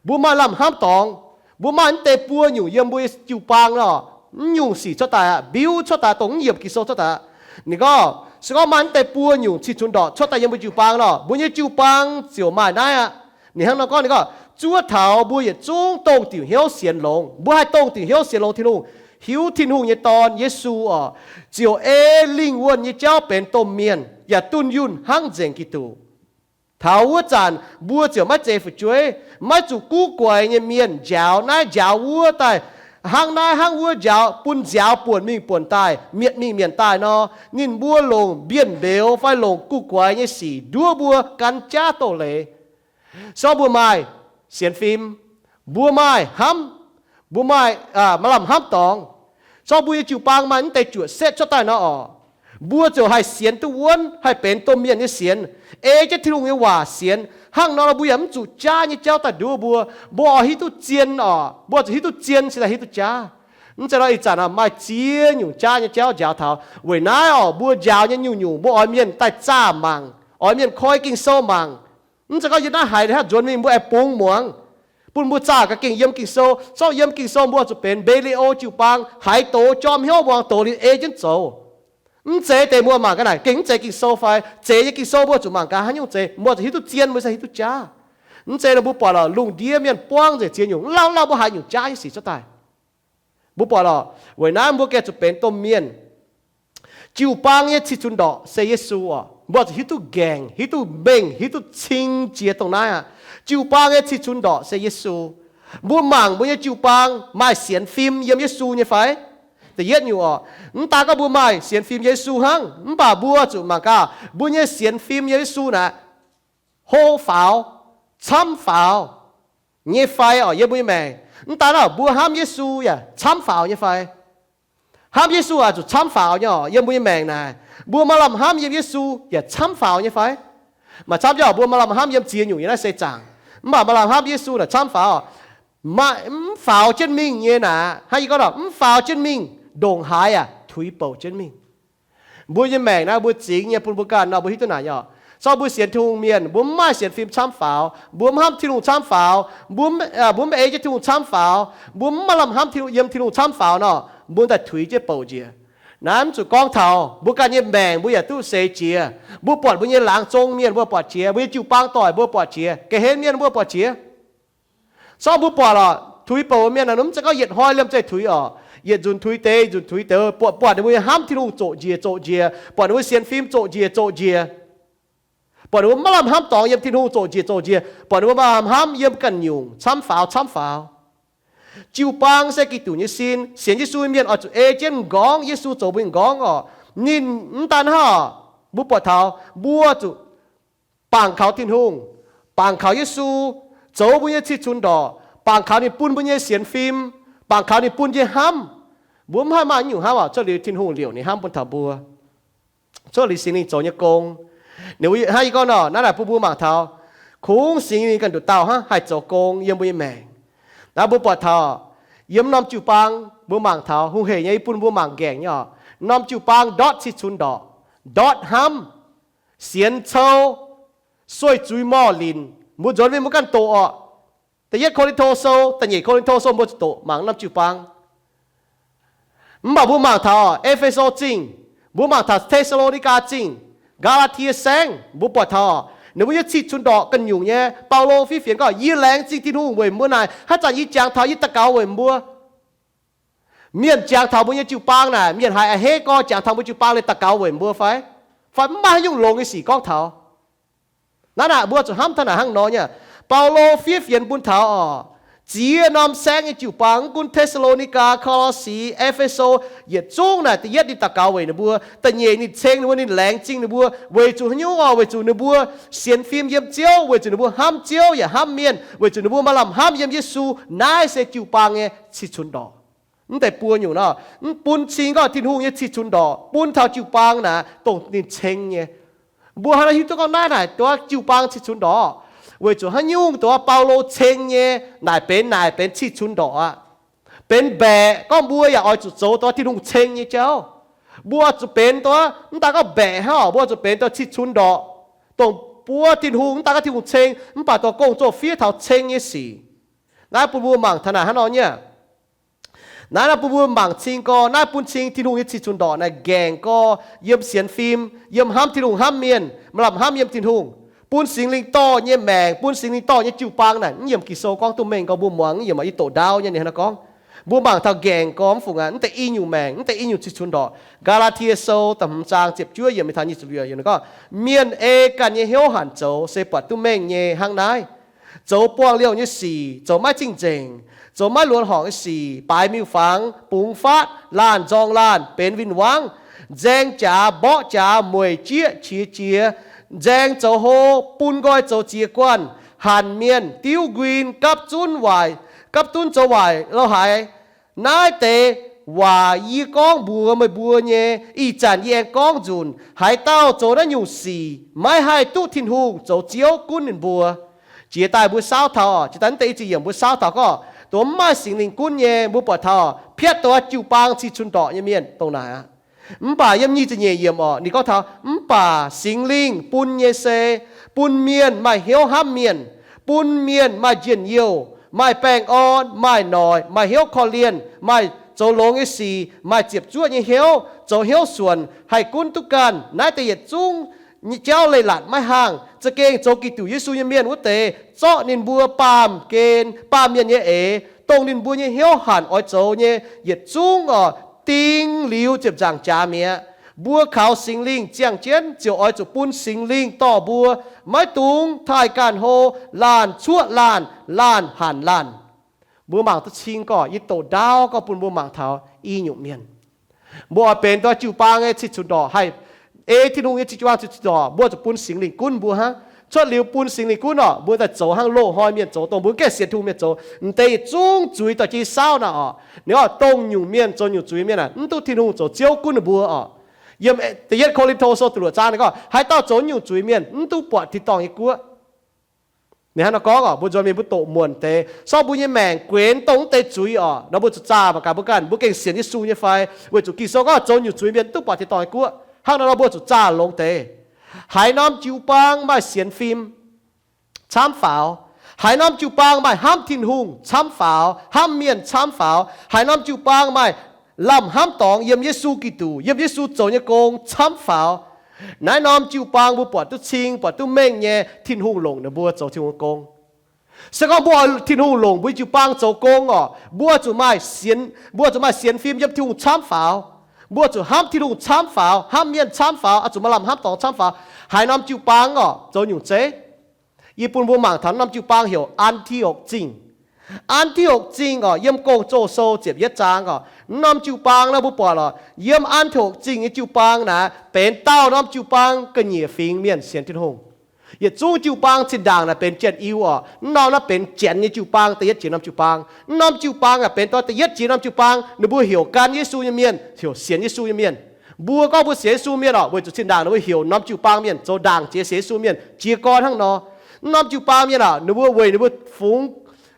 mbuo maaih lamh hnamv dorngx, mbuo maaih mv deix buo nyungc yiem mbuo nyei jiu-baang nor, mv nyungc sic cuotv daaih aqv, mbiuv cuotv daaih, dongh mv yiemc Ging-Sou cuotv daaih aqv. Ninh gorngv, se gorngv maaih mv deix buo nyungc cih cunx ndorqc cuotv daaih yiem mbuo jiu-baang nor, mbuo nyei jiu-baang ziouc maaih naaiv aqv. Ninh hnangv nor gorngv, ninh gorngv, zuov taux mbuo yietc zungv dongh diuc hnyouv sienx longx. Mbuo haih dongh diuc hnyouv sienx longx Tin-Hungh, hiuv Tin-Hungh nyei Dorn, Yesu oc, ziouc ei lingh wuonh nyei jauv benx domh mienh yaac dunh yunh hnangv nzengc Giduc. Taux wuov zanc mbuo ziouc maiv zeiz fu'jueiv, maiv zuqc guv guaix nyei mienh njaaux naaiv njaaux wuov daaih, hnangv naaiv hnangv wuov njaaux, bun nziaaux buonc mingh buonc daaih, mietc mingh mietc daaih nor, ninh mbuo longc mbienv mbeux fai longc guv guaix nyei sic nduov mbuo gan jaav doz-leiz. Se gorngv mbuo maaih sienx fim, mbuo maaih hnamv, mbuo maaih, maaih lamh hnamv dorngx, se gorngv mbuo nyei jiu-baang maaih mv deix juoqc setv cuotv daaih nor oc, mbuo ziouc haih sienx duqv wuonv, haih benx domh mienh nyei sienx, ei jienv Tin-Hungh nyei waac sienx. Hnangv nor mbuo yaac mv zuqc jaav nyei jauv daaih nduov mbuo. Mbuo oix hiuv duqv zien oc, mbuo zuqc hiuv duqv zien se daaih hiuv duqv jaav. Mv zeiz nor ih zanc maaih ziex nyungc jaav nyei jauv njaaux taux. Weic naaiv oc, mbuo njaaux nyei nyungc-nyungc mbuo oix mienh daaih zaah mangc, oix mienh koi Ging-Sou mangc. Mv zeiz gorngv yie naaiv haiz hnangv nzuonx mingh mbuo aengx bungx muangx, bun mbuo zaah ga'gengh yiem Ging-Sou. Zorqv yiem Ging-Sou mbuo zuqc benx mbei le o jiu-baang, haiz doz jorm hnyouv muangx doz liuz ei jienv zoux. Mv zeiz deix mbuo mangc gaax naaic gengh mv zeiz Ging-Sou fai, zeiz nyei Ging-Sou mbuo zuqc mangc gaax haaix nyungc zeiz, mbuo zuqc hiuv duqv zien, mbuo se hiuv duqv jaav. Mv zeiz nor mbuo buatc lorqc, lungh ndiev mienh buangv nzengc ziex nyungc, lauh lauh mbuo haiz nyungc jaav nyei sic cuotv daaih. Mbuo buatc lorqc, weic naaiv mbuo gengh zuqc benx domh mienh. Jiu-baang nyei cih cunx ndorqc se Yesu oc. Mbuo zuqc hiuv duqv nqaengc, hiuv duqv mengh, hiuv duqv cing jiex dongh naaiv aqv. Jiu-baang nyei cih cunx ndorqc se Yesu. Mbuo mangc mbuo nyei jiu-baang maaih sienx fim yiem Yesu nyei fai? Da'yietv nyungc oc, mv daan gorngv mbuo maaih sienx fim Yesu hnangv, mv baac mbuo zuqc mangc gaax mbuo nyei sienx fim yiem Yesu naaic, hlo faaux, camv faaux nyei fai oc. Yiem mbuo nyei maengc, mv daan oc, mbuo hnamv Yesu yaac camv faaux nyei fai? Hnamv Yesu oix zuqc camv faaux nyei oc. Yiem mbuo nyei maengc naaic, mbuo maaih lamh hnamv yiem Yesu yaac camv faaux nyei fai? Maaih camv nyei oc, mbuo maaih lamh hnamv yiem ziex nyungc nyei naaiv se zaangc, mv baac maaih lamh hnamv Yesu naaic camv faaux. Maaih mv faaux jienv mingh nyei naaic, hnangv yie gorngv oc, mv faaux jienv mingh, ndongc haaix yaac tuix bouc jienv mingh. Mbuo nyei maengc naaiv mbuo zingx nyei bun mbuo ganh nor mbuo hiuv duqv naaic nyei oc. Zorqv mbuo sienx Tin-Hungh mienh, mbuo mv maaih sienx fim camv faaux, mbuo mv hnamv Tin-Hungh camv faaux, mbuo mv, mbuo mv ei jienv Tin-Hungh camv faaux, mbuo mv maaih lamh hnamv Tin-Hungh, yiem Tin-Hungh camv faaux nor, mbuo daaih tuix jienv bouc njiec. Naaiv mv zuqc gorngv taux mbuo ganh nyei maengc mbuo yaac duqv seix jiex. Mbuo buatc mbuo nyei laangz zong mienh mbuo buatc jiex, mbuo nyei jiu-baang doic mbuo buatc jiex, ga'hlen mienh mbuo buatc jiex. Zorqv mbuo buatc lorqc, tuix bouc mienh naaic, mv zeiz gorngv yietc hnoi liemh zeih tuix oc. Yietc nzunc tuix deix, nzunc tuix deix, buatc, buatc ninh mbuo nyei hnamv Tin-Hungh zoqc njiec zoqc njiec, buatc ninh mbuo sienx fim zoqc njiec zoqc njiec, buatc ninh mbuo maiv lamh hnamv dorngx yiem Tin-Hungh zoqc njiec zoqc njiec, buatc ninh mbuo maiv lamh hnamv yiem ganh nyungc camv faaux camv faaux. Jiu-baang se Giduc nyei sin. Sienx Yesu nyei mienh oix zuqc ei jienv m'nqorngv Yesu zoux mbuo nyei m'nqorngv oc. Ninh mv daan hnangv oc, mbuo buatc taux mbuo zuqc bangc kaux Tin-Hungh, bangc kaux Yesu, zoux mbuo nyei cih cunx ndorqc, bangc kaux ninh bun mbuo nyei sienx fim, bangc kaux ninh bun nyei hnamv. Mbuo mv haih maaih nyungc hnamv oc, cuotv liuz Tin-Hungh liouc ninh hnamv bun taux mbuo, cuotv liuz Singx Lingh zoux nyei gong. Ninh hnangv yie gorngv nor, naaiv naaic bun mbuo mangc taux, kungx Singx Lingh ganh nduqc dauh hnangv haih zoux gong yiem mbuo nyei maengc. Naaiv mbuo buatc taux yiem norm jiu-baang mbuo mangc taux, hungh heic nyei, yie bun mbuo mangc nqaengc nyei oc. Norm jiu-baang ndortv cih cunx ndorqc, ndortv hnamv, sienx cou, sueih zuiz morh linc, mbuo nzuonx mingh mbuo ganh doqc oc. Da'yietv Ko^lin^to Sou, da'nyeic Ko^lin^to Sou mbuo zuqc doqc mangc norm jiu-baang. Mv baac mbuo mangc taux E^fe^so Zingh, mbuo mangc taux Te^saa^lo^ni^gaa Zingh, Gaa^laa^tie Saengv, mbuo buatc taux ninh mbuo nyei cih cunx ndorqc ganh nyungc nyei. Baulo fiev fienx gorngv, yie laengz zingh Tin-Hungh weic mbuo naaic, haaix zanc yie jangx taux yie daux gaux weic mbuo. Mienh jangx taux mbuo nyei jiu-baang naaic, mienh haiz a'hneiv gorx jangx taux mbuo jiu-baang liuz daux gaux weic mbuo fai? Fai mv maaih haaix nyungc longx nyei sic gorngv taux. Naaiv naaic mbuo zuqc hnamv taux naaic hnangv nor nyei. Baulo fiev fienx bun taux oc, ziex norm saengv nyei jiu-baang, mv gunv Te^saa^lo^ni^gaa, Ko^lo^si, E^fe^so, yietc zungv naaic, da'yietv ninh daux gaux weic ninh mbuo, da'nyeic ninh ceng ninh mbuo, ninh laengz zingh ninh mbuo. Weic zuqc haaix nyungc oc? Weic zuqc ninh mbuo sienx fim yiem Ziouv, weic zuqc ninh mbuo hnamv Ziouv yaac hnamv mienh, weic zuqc ninh mbuo maaih lamh hnamv yiem Yesu. Naaiv se jiu-baang nyei cih cunx ndorqc. Mv deix buo nyungc nor, mv bun cing gorngv Tin-Hungh nyei cih cunx ndorqc bun taux jiu-baang naaic, dongh ninh ceng nyei. Mbuo hnangv naaiv hiuv duqv gorngv naaiv naaic duqv jiu-baang cih cunx ndorqc. Weic zuqc haaix nyungc dongh Baulo ceng nyei naaic benx naaic benx cih cunx ndorqc aqv. Benx mbaeqc gorngv mbuo yaac oix zuqc zoux dongh Tin-Hungh ceng nyei jauv. Mbuo oix zuqc benx dongh mv daaih gorngv mbaeqc hnangv, mbuo oix zuqc benx dongh cih cunx ndorqc, dongh buov Tin-Hungh, mv daaih gorngv Tin-Hungh ceng, mv baac dongh gong-zoh fiev taux ceng nyei sic. Naaiv bun mbuo mangc taux naaic hnangv nor nyei. Naaiv naaiv bun mbuo mangc cing gorx, naaiv bun cing Tin-Hungh nyei cih cunx ndorqc naaic nqaengc gorx yiem sienx fim, yiem hnamv Tin-Hungh hnamv mienh, maaih lamh hnamv yiem Tin-Hungh, bun Singx Lingh dorh nyei maengc, bun Singx Lingh dorh nyei jiu-baang naaic. Mv yiemc Ging-Sou gorngv duqv mengh gorx, mbuo muangx mv yiemc, yie doqc ndaauv nyei ninh hnangv nor gorngv. Mbuo mangc taux nqaengc gorx mv fungc aqv, mv deix i nyungc maengc, mv deix i nyungc cih cunx ndorqc. Gaa^laa^tie Sou da'hmz zaang ziepc juov yiemc mingh taux nyic ziepc luoqc yiemc gorngv, mienh ei ganh nyei hnyouv hanc zoux se buatc duqv mengh nyei hnangv naaiv. Zoux buangh liouh nyei sic, zoux maiv zingh nzengc, zoux maiv luonx horngc nyei sic, baaix miuc-fangx, bungx faatv, laanh nzorng laanh, benx win-wangv, nzaeng jaax, mborqv jaax, mueic jieqv, qiex jiez, nzaeng zoux hlo, bun nqoi zoux ziex guanh, hanc mienh, diuv nquin, gapv zunv waaic, gapv zunv zoux waaic lo haaix. Naaiv deix waac yie gorngv mbuox meih mbuo nyei, ih zanc yie aengx gorngv nzunc. Haaix dauh zoux naaiv nyungc sic maiv haih duqv Tin-Hungh zoux Ziouv gunv ninh mbuo. Jiex daaih mbuo saauv taux, jiex daaih mv deix i ziepc yiemc mbuo saauv taux gorngv, dongh mv maaih Singx Lingh gunv nyei, mbuo buatc taux piatv dongh jiu-baang cih cunx ndorqc nyei mienh dongh naaic aqv. Mv baac yiem nyic ziepc nyeic yiemc orqc, ninh gorngv taux, mv baac Singx Lingh bun nyei se bun mienh maaih hnyouv hnamv mienh, bun mienh maaih njien-youh, maaih baengh orn, maaih noic, maaih hnyouv korv-lienh, maaih zoux longx nyei sic, maaih ziepc zuoqv nyei hnyouv, zoux hnyouv suonc, haih gunv duqv ganh. Naaiv deix yietc zungv jauv leiz-latc maiv haangh. Za'gengh zoux Giduc Yesu nyei mienh wuov deix, zorqv ninh mbuo baamh gen, baamh mienh nyei eix, dongh ninh mbuo nyei hnyouv hanc oix zoux nyei yietc zungv orqc, ding liuz ziepc nzaangc jaax mi'aqv. Mbuo kaux Singx Lingh ziangh jienv ziouc oix zuqc bun Singx Lingh dorh mbuo, maiv dungx taaih ganh hlo, laanh cuoqv laanh, laanh hanc laanh. Mbuo mangc duqv cing gorx, yie doqc ndaauv gorx bun mbuo mangc taux i nyungc mienh. Mbuo oix benx dongh jiu-baang nyei cih cunx ndorqc, haih ei Tin-Hungh nyei jiu-baang cih cunx ndorqc, mbuo zuqc bun Singx Lingh gunv mbuo hnangv. Cuotv liuz bun Singx Lingh gunv orqc, mbuo daaih zoux hnangv loz-hnoi mienh zoux, dongh mbuo mv gaengh sienx Tin-Hungh mienh zoux. M'deix yietc zungv zuiz dorh jienv saauv naaic orqc, ninh gorngv dongh nyungc mienh zoux nyungc zuiz mienh aah, mv duqv Tin-Hungh zoux Ziouv gunv ninh mbuo orqc. Yiem da'yietv Ko^lin^to Sou da'luoqc zaang ninh gorngv, haaix dauh zoux nyungc zuiz mienh mv duqv buatc tin-dorngh nyei guoqv. Ninh hnangv nor gorngv orqc, mbuo nzuonx mingh mbuo doqc muonc deix, sorng mbuo nyei maengc guenx dongh mv deix zuiz orqc, nor mbuo zuqc zaah mangc gaax mbuo ganh, mbuo gengh sienx Yesu nyei fai? Weic zuqc Ging-Sou gorngv zoux nyungc zuiz mienh mv duqv buatc tin-dorngh nyei guoqv. Hnangv nor nor mbuo zuqc zaah longx deix. Haaix norm jiu-baang maaih sienx fim camv faaux, haaix norm jiu-baang maaih hnamv Tin-Hungh camv faaux, hnamv mienh camv faaux, haaix norm jiu-baang maaih lamh hnamv dorngx yiem Yesu Giduc, yiem Yesu zoux nyei gong camv faaux, naaiv norm jiu-baang mbuo buatc duqv cing, buatc duqv mengh nyei, Tin-Hungh longc ninh mbuo zoux Tin-Hungh gong. Se gorngv mbuo oix Tin-Hungh longc mbuo jiu-baang zoux gong orqc, mbuo zuqc maaih sienx, mbuo zuqc maaih sienx fim yiem Tin-Hungh camv faaux. Mbuo zuqc hnamv Tin-Hungh camv faaux, hnamv mienh camv faaux, oix zuqc maaih lamh hnamv dorngx camv faaux. Haaix norm jiu-baang orqc zoux nyungc zeiv? Yie bun mbuo mangc taux norm jiu-baang heuc An^ti^okc Zingh. An^ti^okc Zingh orqc, yiem Gong-Zoh Sou ziepc yietv zaang orqc, norm jiu-baang naaiv mbuo buatc orqc, yiem An^ti^okc Zingh nyei jiu-baang naaiv benx dauh norm jiu-baang ga'nyiec fingx mienh sienx Tin-Hungh. Yietc zungv jiu-baang zinh ndaangc naaic benx Janx-Iu orqc, mv norm naaiv benx Janx nyei jiu-baang, da'yietv jiex norm jiu-baang. Mv norm jiu-baang aah, benx da'yietv jiex norm jiu-baang, ninh mbuo heuc gan Yesu nyei mienh, heuc sienx Yesu nyei mienh. Mbuo gorngv mbuo sienx Yesu mienh orqc, weic zuqc zinh ndaangc ninh mbuo heuc norm jiu-baang mienh zoux ndaangc jiex sienx Yesu mienh jiez gorn hnangv nor. Mv norm jiu-baang mienh orqc, ninh mbuo weic ninh mbuo fungx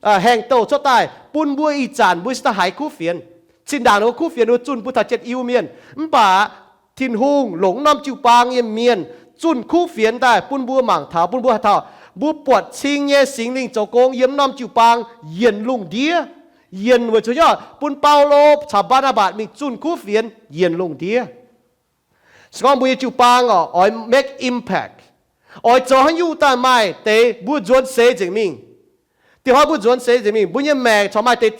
haengh douh cuotv daaih bun mbuo ih zanc mbuo se daaih haiz kuv fienx. Zinh ndaangc ninh mbuo kuv fienx, ninh mbuo zunh bun taux Janx-Iu mienh. Mv baac Tin-Hungh longc mv norm jiu-baang nyei mienh zunh kuv fienx daaih bun mbuo mangc taux, bun mbuo haaix dauh, mbuo buatc cing nyei Singx Lingh zoux gong yiem mv norm jiu-baang yienc lungh ndiev. Yienc weic zuqc nyei bun Baulo caux Mbaa^naa^mbatc mingh zunh kuv fienx yienc lungh ndiev. Se gorngv mbuo nyei jiu-baang orqc, oix make impact, oix zoux haaix nyungc daaih maaih deix mbuo nzuonx seix nzengc mingh. Diex hnoi mbuo nzuonx seix nzengc mingh, mbuo nyei maengc corc maaih deix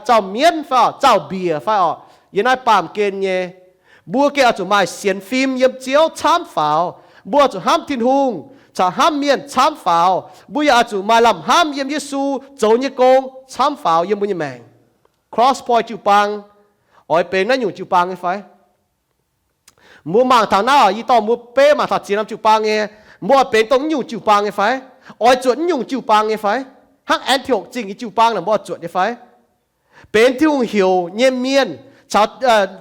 zauh mienv fai orqc, zauh mbiec fai orqc, yiem naaiv baamh gen nyei. Mbuo gengh oix zuqc maaih sienx fim yiem Ziouv camv faaux. Mbuo oix zuqc hnamv Tin-Hungh caux hnamv mienh camv faaux. Mbuo yaac oix zuqc maaih lamh hnamv yiem Yesu zoux nyei gong camv faaux yiem mbuo nyei maengc. Cross Point jiu-baang oix benx naaiv nyungc jiu-baang nyei fai? Mbuo mangc taux naaiv orqc, yie dorh mbuo beiv mangc taux ziex norm jiu-baang nyei. Mbuo oix benx dongh naaiv nyungc jiu-baang nyei fai? Oix zuotc naaiv nyungc jiu-baang nyei fai? Hnangv An^ti^okc Zingh nyei jiu-baang naaic, mbuo oix zuotc nyei fai? Benx Tin-Hungh heuc nyei mienh, caux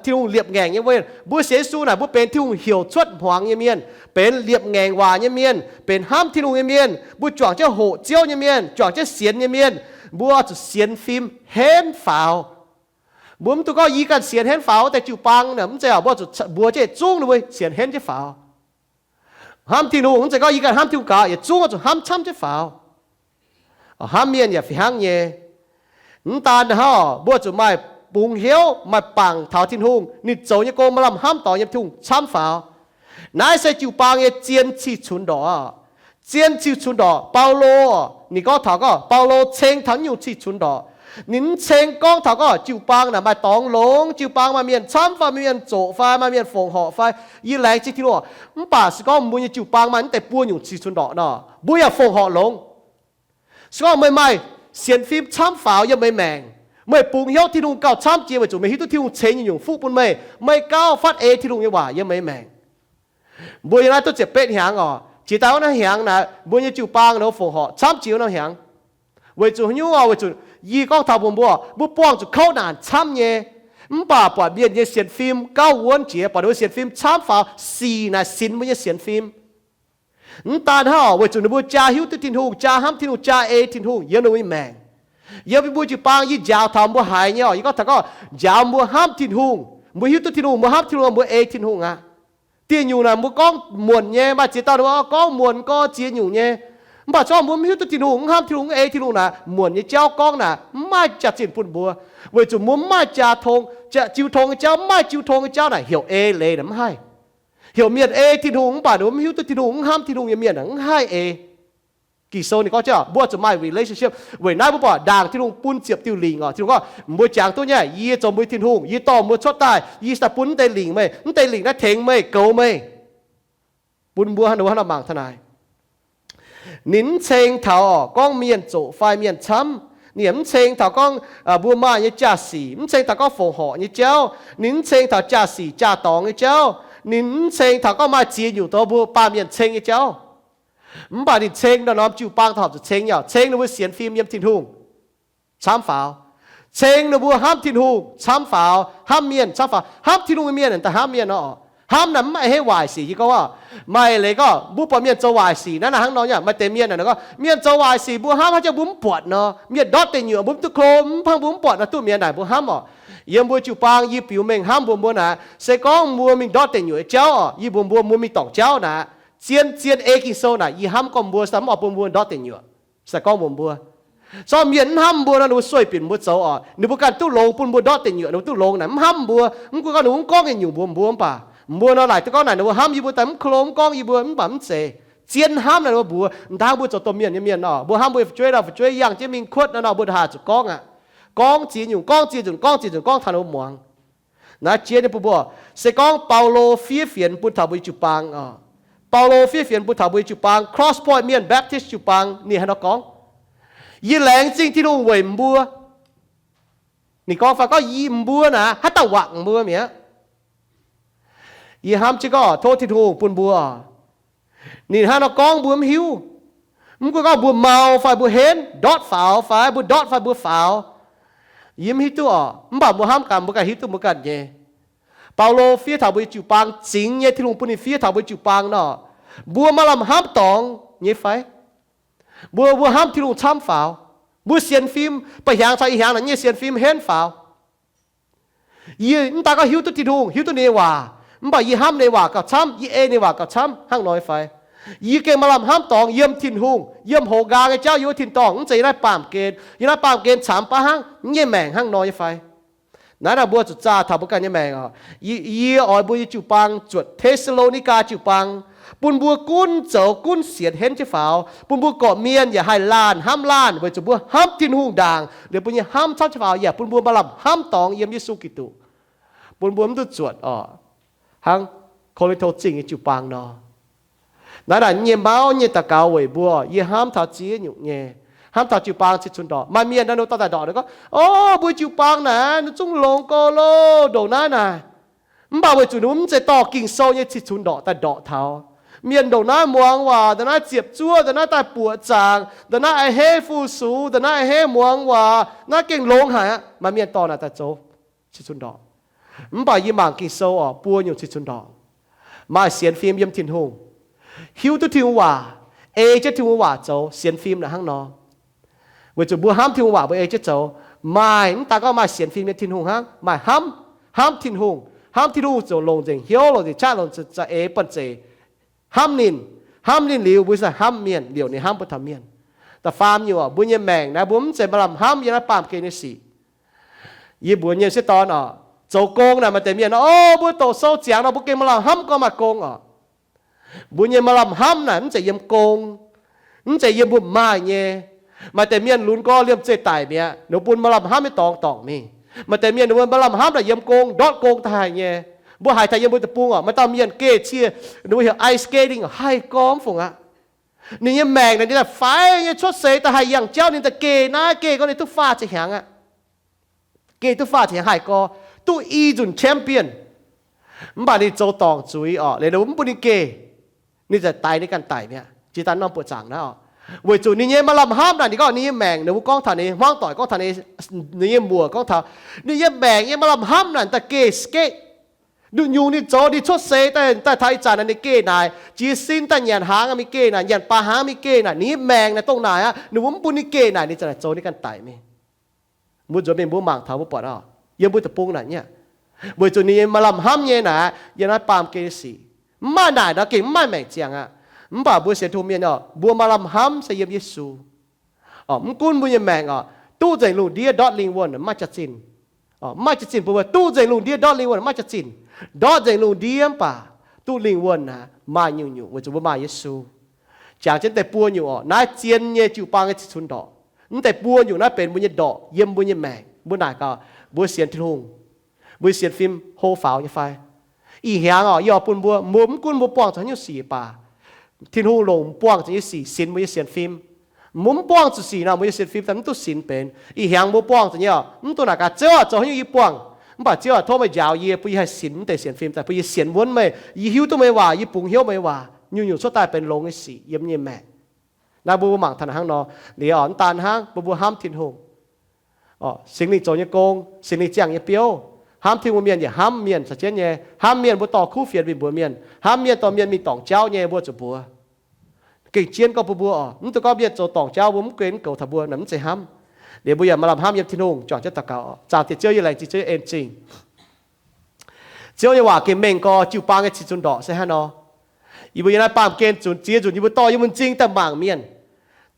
Tin-Hungh liepc ngaengc nyei mienh. Mbuo sienx Yesu naaic, mbuo benx Tin-Hungh heuc cuotv hmuangx nyei mienh, benx liepc ngaengc waac nyei mienh, benx hnamv Tin-Hungh nyei mienh. Mbuo juangc jienv hoqc Ziouv nyei mienh, juangc jienv sienx nyei mienh, mbuo zuqc sienx fim henv faaux. Mbuo mv duqv gorngv yie ganh sienx henv faaux, wuov deix jiu-baang mv zeiz oc. Mbuo zuqc mbuox jienv yietc zungv ninh mbuo sienx henv jienv faaux. Hnamv Tin-Hungh mv zeiz gorngv yie ganh hnamv Tin-Hungh gaax, yietc zungv zuqc hnamv camv jienv faaux. Hnamv mienh yaac fih hnangv nyei. Mv daan hnangv, mbuo zuqc maaih bungx hnyouv, maaih bangc taux Tin-Hungh, ninh zoux nyei gong maaih lamh hnamv dorngx yiem Tin-Hungh camv faaux. Naaiv se jiu-baang nyei zien cih cunx ndorqc. Zien cih cunx ndorqc. Baulo, ninh gorngv taux gorngv Baulo ceng taux nyungc cih cunx ndorqc. Ninh mv ceng gorngv taux gorngv jiu-baang naaic maaih dorngx longx, jiu-baang maaih mienh camv fai maaih mienh zoqc fai maaih mienh fongc horc fai. Yie laengz zingh Tin-Hungh. Mv baac se gorngv mbuo nyei jiu-baang maaih mv deix buo nyungc cih cunx ndorqc nor, mbuo yaac fongc horc longx. Se gorngv meih maaih sienx fim camv faaux yiem meih maengc, meih bungx hnyouv Tin-Hungh gauh camv jiex weic zuqc meih hiuv duqv Tin-Hungh ceix nyei nyungc fuqv bun meih, meih gauh fatv ei Tin-Hungh nyei waac yiem meih maengc. Mbuo yiem naaiv duqv ziepc betv hnyangx oc. Jiex daaih wuov norm hnyangx naaic, mbuo nyei jiu-baang nor fongc horc camv jiex wuov norm hnyangx. Weic zuqc haaix nyungc oc? Weic zuqc yie gorngv taux mbuo, mbuo, mbuo buangh zuqc kouv naanc camv nyei. Mv baac buatc mienh nyei sienx fim gauh wuonv jiex, buatc ninh mbuo sienx fim camv faaux, sic naaic sinx mbuo nyei sienx fim. Mv daan hnangv oc, weic zuqc ninh mbuo jaa hiuv duqv Tin-Hungh, jaa hnamv Tin-Hungh, jaa ei Tin-Hungh yiem ninh mbuo nyei maengc. Yiem mbuo jiu-baang yie njaaux taux mbuo haiz nyei oc. Yie gorngv taux gorngv njaaux mbuo hnamv Tin-Hungh, mbuo hiuv duqv Tin-Hungh, mbuo hnamv Tin-Hungh, mbuo ei Tin-Hungh aqv. Dieh nyungc naaic mbuo gorngv muonc nyei, maaih ziex dauh ninh mbuo gorngv muonc gorngv ziex nyungc nyei. Mv baac se gorngv mbuo mv hiuv duqv Tin-Hungh, mv hnamv Tin-Hungh, mv ei Tin-Hungh naaic, muonc nyei jauv gorngv naaic mv maaih jaax-zinh bun mbuo. Weic zuqc mbuo mv maaih jaa tong, jiu tong nyei jauv, mv maaih jiu tong nyei jauv naaic heuc ei leiz naaic mv haih. Heuc mienh ei Tin-Hungh mv baac ninh mbuo mv hiuv duqv Tin-Hungh, mv hnamv Tin-Hungh nyei mienh naaic mv haih ei. Ging-Sou ninh gorngv jienv mbuo zuqc maaih relationship. Weic naaiv mbuo buatc ndaangc Tin-Hungh bun ziepc diuh lingc oc. Tin-Hungh gorngv, mbuo jangx duqv nyei, yie zoux mbuo Tin-Hungh, yie dorh mbuo cuotv daaih, yie daaih bun mv deix lingc meih, mv deix lingc naaiv tengx meih, goux meih. Bun mbuo hnangv nor mangc taux naaic. Ninh mv ceng taux gorngv mienh zoqc fai mienh camv. Ninh yaac mv ceng taux gorngv mbuo maaih nyei jaa-sic, mv ceng taux gorngv fongc horc nyei jauv. Ninh mv ceng taux jaa-sic jaa-dorngx nyei jauv. Ninh mv ceng taux gorngv maaih ziex nyungc doz mbuo baamh mienh ceng nyei jauv. Mv baac ninh ceng norm-norm jiu-baang horpc zuqc ceng nyei, ceng ninh mbuo sienx fim yiem Tin-Hungh camv faaux, ceng ninh mbuo hnamv Tin-Hungh camv faaux, hnamv mienh camv faaux. Hnamv Tin-Hungh nyei mienh daaih hnamv mienh nor, hnamv naaic mv maaih haaix waaic sic. Yie gorngv, maaih leiz gorngv mbuo buatc mienh zoux waaic sic naaiv, naaic hnangv nor nyei. Maaih deix mienh naaic gorngv mienh zoux waaic sic mbuo hnamv, haaix jauv mbuo mv buatc nor, mienh ndortv deic nyuoqc mbuo mv duqv klo, mv hnangv mbuo mv buatc nor duqv mienh naaic mbuo hnamv oc. Yiem mbuo jiu-baang yie biux mengh hnamv mbuox mbuo naaic, se gorngv mbuo mingh ndortv deic nyuoqc jauv oc, yie mbuox mbuo, mbuo mingh dorngc jauv naaic, zien-zien ei Ging-Sou naaic yie hnamv gorngv mbuo, se daaih mv oix bun mbuo ndortv deic nyuoqc. Se gorngv mbuox mbuo, se gorngv mienh mv hnamv mbuo nor, ninh mbuo sueih binc mbuo zoux oc. Ninh mbuo ganh duqv longx bun mbuo ndortv deic nyuoqc, ninh mbuo duqv longx naaic mv hnamv mbuo. Mv gunv gorngv ninh mbuo mv gorngv nyungc mbuox mbuo mv baac, mbuo nor laaic duqv gorngv naaic ninh mbuo hnamv yie, mbuo daaih mv klo mv gorngv yie mbuo mv baac mv zeiz. Zien hnamv naaic ninh mbuo mbuox, dangh mbuo zoux domh mienh nyei mienh oc, mbuo hnamv mbuo fu'jueiv, fu'jueiv yangh jienv mingh kuotv nor, mbuo haih zuqc gorngv aqv. Gorngv ziex nyungc, gorngv ziex nzunc, gorngv ziex nzunc, gorngv taux ninh mbuo muangx. Naaiv jiex nyei bun mbuo, se gorngv Baulo fiev fienx bun taux mbuo jiu-baang oc. Baulo fiev fienx bun taux mbuo jiu-baang, Cross Point Mienh Baptist jiu-baang, ninh hnangv nor gorngv, yie laengz zingh Tin-Hungh weic mbuo. Ninh gorngv fai gorngv yie mbuo naaic haaix dauh wangc mbuo mi'aqv. Yie hnamv jienv gorngv tov Tin-Hungh bun mbuo. Ninh hnangv nor gorngv mbuo mv hiuv. Mv gunv gorngv mbuo mau fai mbuo henv, ndortv faaux fai mbuo ndortv fai mbuo faaux, yie mv hiuv duqv oc. Mv baac mbuo hnamv gaax mbuo ganh hiuv duqv mbuo ganh nyei. Baulo fiev taux mbuo nyei jiu-baang, zingx nyei Tin-Hungh bun ninh fiev taux mbuo jiu-baang nor, mbuo maaih lamh hnamv dorngx nyei fai? Mbuo, mbuo hnamv Tin-Hungh camv faaux? Mbuo sienx fim ba'hnyangx caux ih hnyangx naaic nyei sienx fim henv faaux? Yie mv daan gorngv hiuv duqv Tin-Hungh, hiuv duqv ninh nyei waac, mv baac yie hnamv ninh nyei waac gauh camv, yie ei ninh nyei waac gauh camv hnangv nor nyei fai? Yie gengh maaih lamh hnamv dorngx yiem Tin-Hungh, yiem houx nqaang nyei jauv, yiem wuov tin-dorngh, mv zeiz yiem naaiv baamh gen. Yiem naaiv baamh gen camx baav hnangv, mv nyei maengc hnangv nor nyei fai? Naaiv naaic mbuo zuqc zaah taux mbuo ganh nyei maengc oc. Yie, yie oix mbuo nyei jiu-baang zuotc Te^saa^lo^ni^gaa jiu-baang, bun mbuo gunv zoux gunv sienx henv jienv faaux, bun mbuo gorqv-mienh yaac haih laanh hnamv laanh weic zuqc mbuo hnamv Tin-Hungh ndaangc liuz mbuo nyei hnamv camv jienv faaux, yaac bun mbuo maaih lamh hnamv dorngx yiem Yesu Giduc, bun mbuo mv duqv zuotc oc, hnangv Ko^lin^to Zingh nyei jiu-baang nor. Naaiv naaic nyei mauv nyei daux gaux weic mbuo, yie hnamv taux ziex nyungc nyei, hnamv taux jiu-baang cih cunx ndorqc. Maaih mienh naaiv ninh dorh daaih ndorqc, ninh gorngv, o, mbuo jiu-baang naaic ninh zungv longx gau loh, ndongc naaiv naaic. Mv baac weic zuqc ninh mbuo mv zeiz dorh Ging-Sou nyei cih cunx ndorqc daaih ndorqc taux. Mienh ndongc naaiv muangx waac, ndongc naaiv ziepc zuoqv, ndongc naaiv daaih buoqc zaangc, ndongc naaiv a'hneiv fu-sux, ndongc naaiv a'hneiv muangx waac, naaiv gengh longx haic aqv. Maaih mienh dorh naaic daaih zoux cih cunx ndorqc. Mv baac yie mangc Ging-Sou oc, buo nyungc cih cunx ndorqc. Maaih sienx fim yiem Tin-Hungh, hiuv duqv Tin-Hungh waac, ei jienv Tin-Hungh waac zoux, sienx fim naaic hnangv nor. Weic zuqc mbuo hnamv Tin-Hungh waac mbuo ei jienv zoux. Maaih, mv daan gorngv maaih sienx fim nyei Tin-Hungh hnangv, maaih hnamv, hnamv Tin-Hungh, hnamv Tin-Hungh ziouc longc nzengc hnyouv, longc nzengc qaqv, longc nzengc za'eix banh zeic hnamv ninh. Hnamv ninh liuz, mbuo se hnamv mienh liouc ninh hnamv mbuo taux mienh. Da'faam nyungc oc, mbuo nyei maengc naaiv mbuo mv zeiz maaih lamh hnamv yiem naaiv baamh gen nyei sic. Yie mbuox nyei sieqv dorn oc, zoux gong naaic maaih deix mienh, o, mbuo doqc sou ziangx nor mbuo gengh maaih lamh hnamv gorngv maaih gong oc. Mbuo nyei maaih lamh hnamv naaic mv zeiz yiem gong, mv zeiz yiem mbuo maaih nyei. Maaih deix mienh lunx gorngv liemh zeih daic mi'aqv, ninh mbuo bun maaih lamh hnamv nyei dorngx dorngc mingh. Maaih deix mienh ninh mbuo maaih lamh hnamv naaic yiem gong, ndortv gong da'haih nyei. Mbuo haiz taux yiem mbuo deic-bung oc, maaih dauh mienh geh cie, ninh mbuo heuc ice skating, haih gorngv mv fungc aqv. Ninh nyei maengc naaic ninh daaih faix nyei, cuotv seix da'haih yangh jauv ninh daaih geh naaiv geh gorngv ninh duqv faah ziepc hnyangx aqv. Geh duqv faah ziepc hnyangx haih gorngv, duqv i nzunc champion. Mv baac ninh zoux dorngc zuiz oc, liuz ninh mbuo mv bun ninh geh, ninh za'gengh daix ninh ganh daic mi'aqv. Jiex daaih norm buoqc zaangc naaiv oc, weic zuqc ninh nyei maaih lamh hnamv naaic, ninh gorngv ninh nyei maengc, ninh mbuo gorngv taux ninh nyei hmuangv doic, gorngv taux ninh nyei muoc, gorngv taux ninh nyei maengc nyei maaih lamh hnamv naaic daaih geh skate. Nduqc nyungc ninh zoux, ninh cuotv seix daaih, daaih taux ih zanc naaic ninh geh naaic, jiez sin daaih nyanc hnaangx mingh geh naaic, nyanc baac hnaangx mingh geh naaic, ninh nyei maengc naaic dongh naaic aqv. Ninh mbuo mv bun ninh geh naaic, ninh za'gengh zoux ninh ganh daic mingh. Mbuo nzuonx mingh mbuo mangc taux mbuo buatc oc, yiem mbuo deic-bung naaic nyei. Weic zuqc ninh nyei maaih lamh hnamv nyei naaic, yiem naaiv baamh gen nyei sic, mv maaih naaic nor gengh mv maaih maengc ziangh aqv. Mv baac mbuo sienx Tin-Hungh mienh oc, mbuo maaih lamh hnamv se yiem Yesu. Mv gunv mbuo nyei maengc oc, duqv nzengc lungh ndiev ndortv lingh wuonh mv maaih jaax-zinh. Mv maaih jaax-zinh bun mbuo, duqv nzengc lungh ndiev ndortv lingh wuonh mv maaih jaax-zinh. Ndortv nzengc lungh ndiev mv baac duqv lingh wuonh naaic maaih nyungc-nyungc weic zuqc mbuo maaih Yesu. Jangx jienv deix buo nyungc oc, naaiv zien nyei jiu-baang nyei cih cunx ndorqc. Mv deix buo nyungc naaiv benx mbuo nyei ndorqc yiem mbuo nyei maengc. Mbuo naaic gaax, mbuo sienx Tin-Hungh, mbuo sienx fim hlo faaux nyei fai? Ih hnyangx oc, yie oix bun mbuo, mbuo mv gunv mbuo buangh zuqc haaix nyungc sic baac, Tin-Hungh longc buangh zuqc nyei sic sinx mbuo nyei sienx fim. Mbuo mv buangh zuqc sic nor, mbuo nyei sienx fim daaih mv duqv sinx benx. Ih hnyangx mbuo buangh zuqc nyei oc, mv dungx naaic gaax, Ziouv aac, zoux haaix nyungc yie buangh, mv baac Ziouv aac, tov meih njaaux yie, bun yie haih sinx mv deix sienx fim daaih, bun yie sienx wuonv meih, yie hiuv duqv meih waac, yie bungx hnyouv meih waac, nyungc-nyungc cuotv daaih benx longx nyei sic yiem nyei maengc. Naaiv mbuo mangc taux hnangv nor, liuz oc, mv daan hnangv mbuo, mbuo hnamv Tin-Hungh, Singx Lingh zoux nyei gong, Singx Lingh ziangh nyei biouv, hnamv Tin-Hungh mienh yaac hnamv mienh caux jienv nyei. Hnamv mienh mbuo dorh kuv fienx mingh mbuox mienh. Hnamv mienh dorh mienh mingh dorngc jauv nyei mbuo zuqc mbuox. Gengh jienv gorngv mbuo, mbuo oc, mv dungx gorngv mienh zoux dorngc jauv mbuo mv guen mv goux taux mbuo, naaic mv zeiz hnamv. Liuz mbuo yaac maaih lamh hnamv yiem Tin-Hungh. Juangc jienv daux gaux. Zaangc Diex Ziouv, yie laengz zingh Ziouv, yie en zingh Ziouv nyei waac gengh mengh gorx, jiu-baang nyei cih cunx ndorqc se hnangv nor. Yie mbuo yiem naaiv baamh gen zunc ziex nzunc yie mbuo dorh yie mbuo m'zing daaih mangc mienh,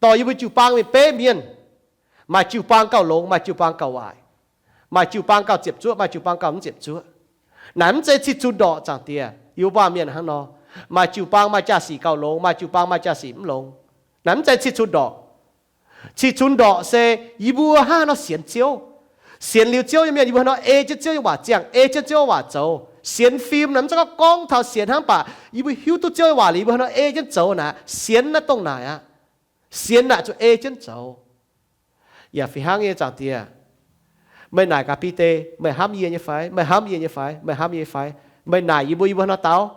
dorh yie mbuo jiu-baang mingh beiv mienh. Maaih jiu-baang gauh longx, maaih jiu-baang gauh waaic. Maaih jiu-baang gauh ziepc zuoqv, maaih jiu-baang gauh mv ziepc zuoqv. Naaic mv zeiz cih cunx ndorqc, Zaangc Diex. Yie mbuo baamh mienh hnangv nor, maaih jiu-baang maaih jaa-sic gauh longx, maaih jiu-baang maaih jaa-sic mv longx. Naaic mv zeiz cih cunx ndorqc. Cih cunx ndorqc se yie mbuo hnangv haaix nor sienx Ziouv. Sienx liuz Ziouv nyei mienh, yie mbuo haaix nor ei jienv Ziouv nyei waac ziangh, ei jienv Ziouv waac zoux. Sienx fim naaic mv zeiz gorngv gorngv taux sienx hnangv, mv baac yie mbuo hiuv duqv Ziouv nyei waac liuz, yie mbuo haaix nor ei jienv zoux naaic, sienx naaiv dongh naaic aqv. Sienx naaic zuqc ei jienv zoux. Yaac fih hnangv nyei, Zaangc Diex, meih naaic gaax Bide, meih hnamv yie nyei fai? Meih hnamv yie nyei fai? Meih hnamv yie nyei fai? Meih naaic yie mbuo, yie mbuo haaix nor dau?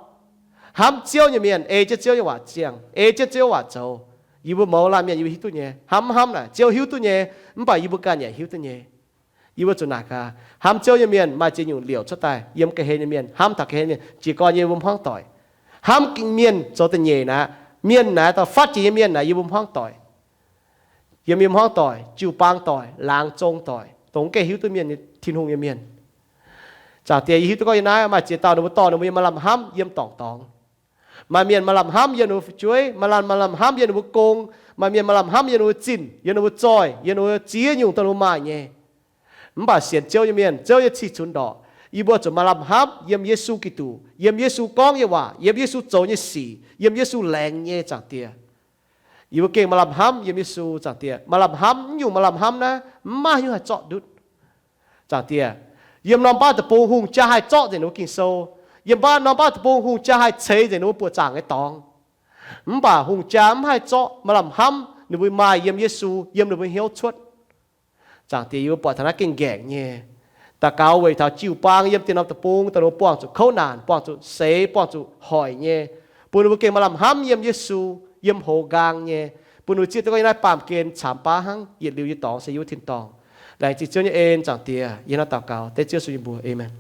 Hnamv Ziouv nyei mienh ei jienv Ziouv nyei waac ziangh, ei jienv Ziouv waac zoux. Yie mbuo mouz laanh mienh yie mbuo hiuv duqv nyei. Hnamv mv hnamv naaic, Ziouv hiuv duqv nyei, mv baac yie mbuo ganh yaac hiuv duqv nyei. Yie mbuo zuqc naaic gaax, hnamv Ziouv nyei mienh maaih ziex nyungc liouc cuotv daaih. Yiem ga'hlen nyei mienh, hnamv taux ga'hlen mienh, jiez gorn yie mbuo hmuangv doic. Hnamv mienh zoux da'nyeic naaic, mienh naaic, dauh fatv jiex nyei mienh naaic, yie mbuo hmuangv doic. Yiem yie hmuangv doic, jiu-baang doic, laangz zong doic, dongh mv gaengh hiuv duqv mienh, Tin-Hungh nyei mienh. Zaangc Diex, yie hiuv duqv gorngv yiem naaiv maaih ziex dauh ninh mbuo dorh ninh mbuo nyei maaih lamh hnamv yiem dorngc dorngx. Maaih mienh maaih lamh hnamv yiem ninh mbuo fu'jueiv, maaih lamh, maaih lamh hnamv yiem ninh mbuo gong, maaih mienh maaih lamh hnamv yiem ninh mbuo zinh, yiem ninh mbuo zoih, yiem ninh mbuo ziex nyungc dongh ninh mbuo maaih nyei. Mv baac sienx Ziouv nyei mienh, Ziouv nyei cih cunx ndorqc. Yie mbuo zuqc maaih lamh hnamv yiem Yesu Giduc, yiem Yesu gorngv nyei waac, yiem Yesu zoux nyei sic, yiem Yesu laengz nyei, Zaangc Diex. Yie mbuo gengh maaih lamh hnamv yiem Yesu, Zaangc Diex. Maaih lamh hnamv, mv nyungc maaih lamh hnamv naaiv, mv maaih haaix nyungc haih zorqv ndutv. Zaangc Diex, yiem norm baav deic-bung hungh jaa haih zorqv nzengc ninh mbuo Ging-Sou. Yiem baav norm baav deic-bung hungh jaa haih ceix nzengc ninh mbuo buoqc zaangc nyei dorngx. Mv baac hungh jaa mv haih zorqv maaih lamh hnamv ninh mbuo maaih yiem Yesu, yiem ninh mbuo hnyouv cuotv. Zaangc Diex, yie mbuo buatc taux naaiv gengh nqaengc nyei. Daux gaux weic taux jiu-baang yiem dien norm deic-bung, dongh ninh mbuo buangh zuqc kouv naanc, buangh zuqc seix, buangh zuqc hoic nyei, bun ninh mbuo gengh maaih lamh hnamv yiem Yesu, yiem hoz nqaang nyei, bun ninh mbuo zieqv duqv gorngv yiem naaiv baamh gen camx baav hnangv, yietc liuz nyei dorngx se yie mbuo tin-dorngh. Laengz zingh Ziouv nyei en, Zaangc Diex. Yie hnamv daux gaux dengv Ziouv Yesu nyei mbuox. Aamen.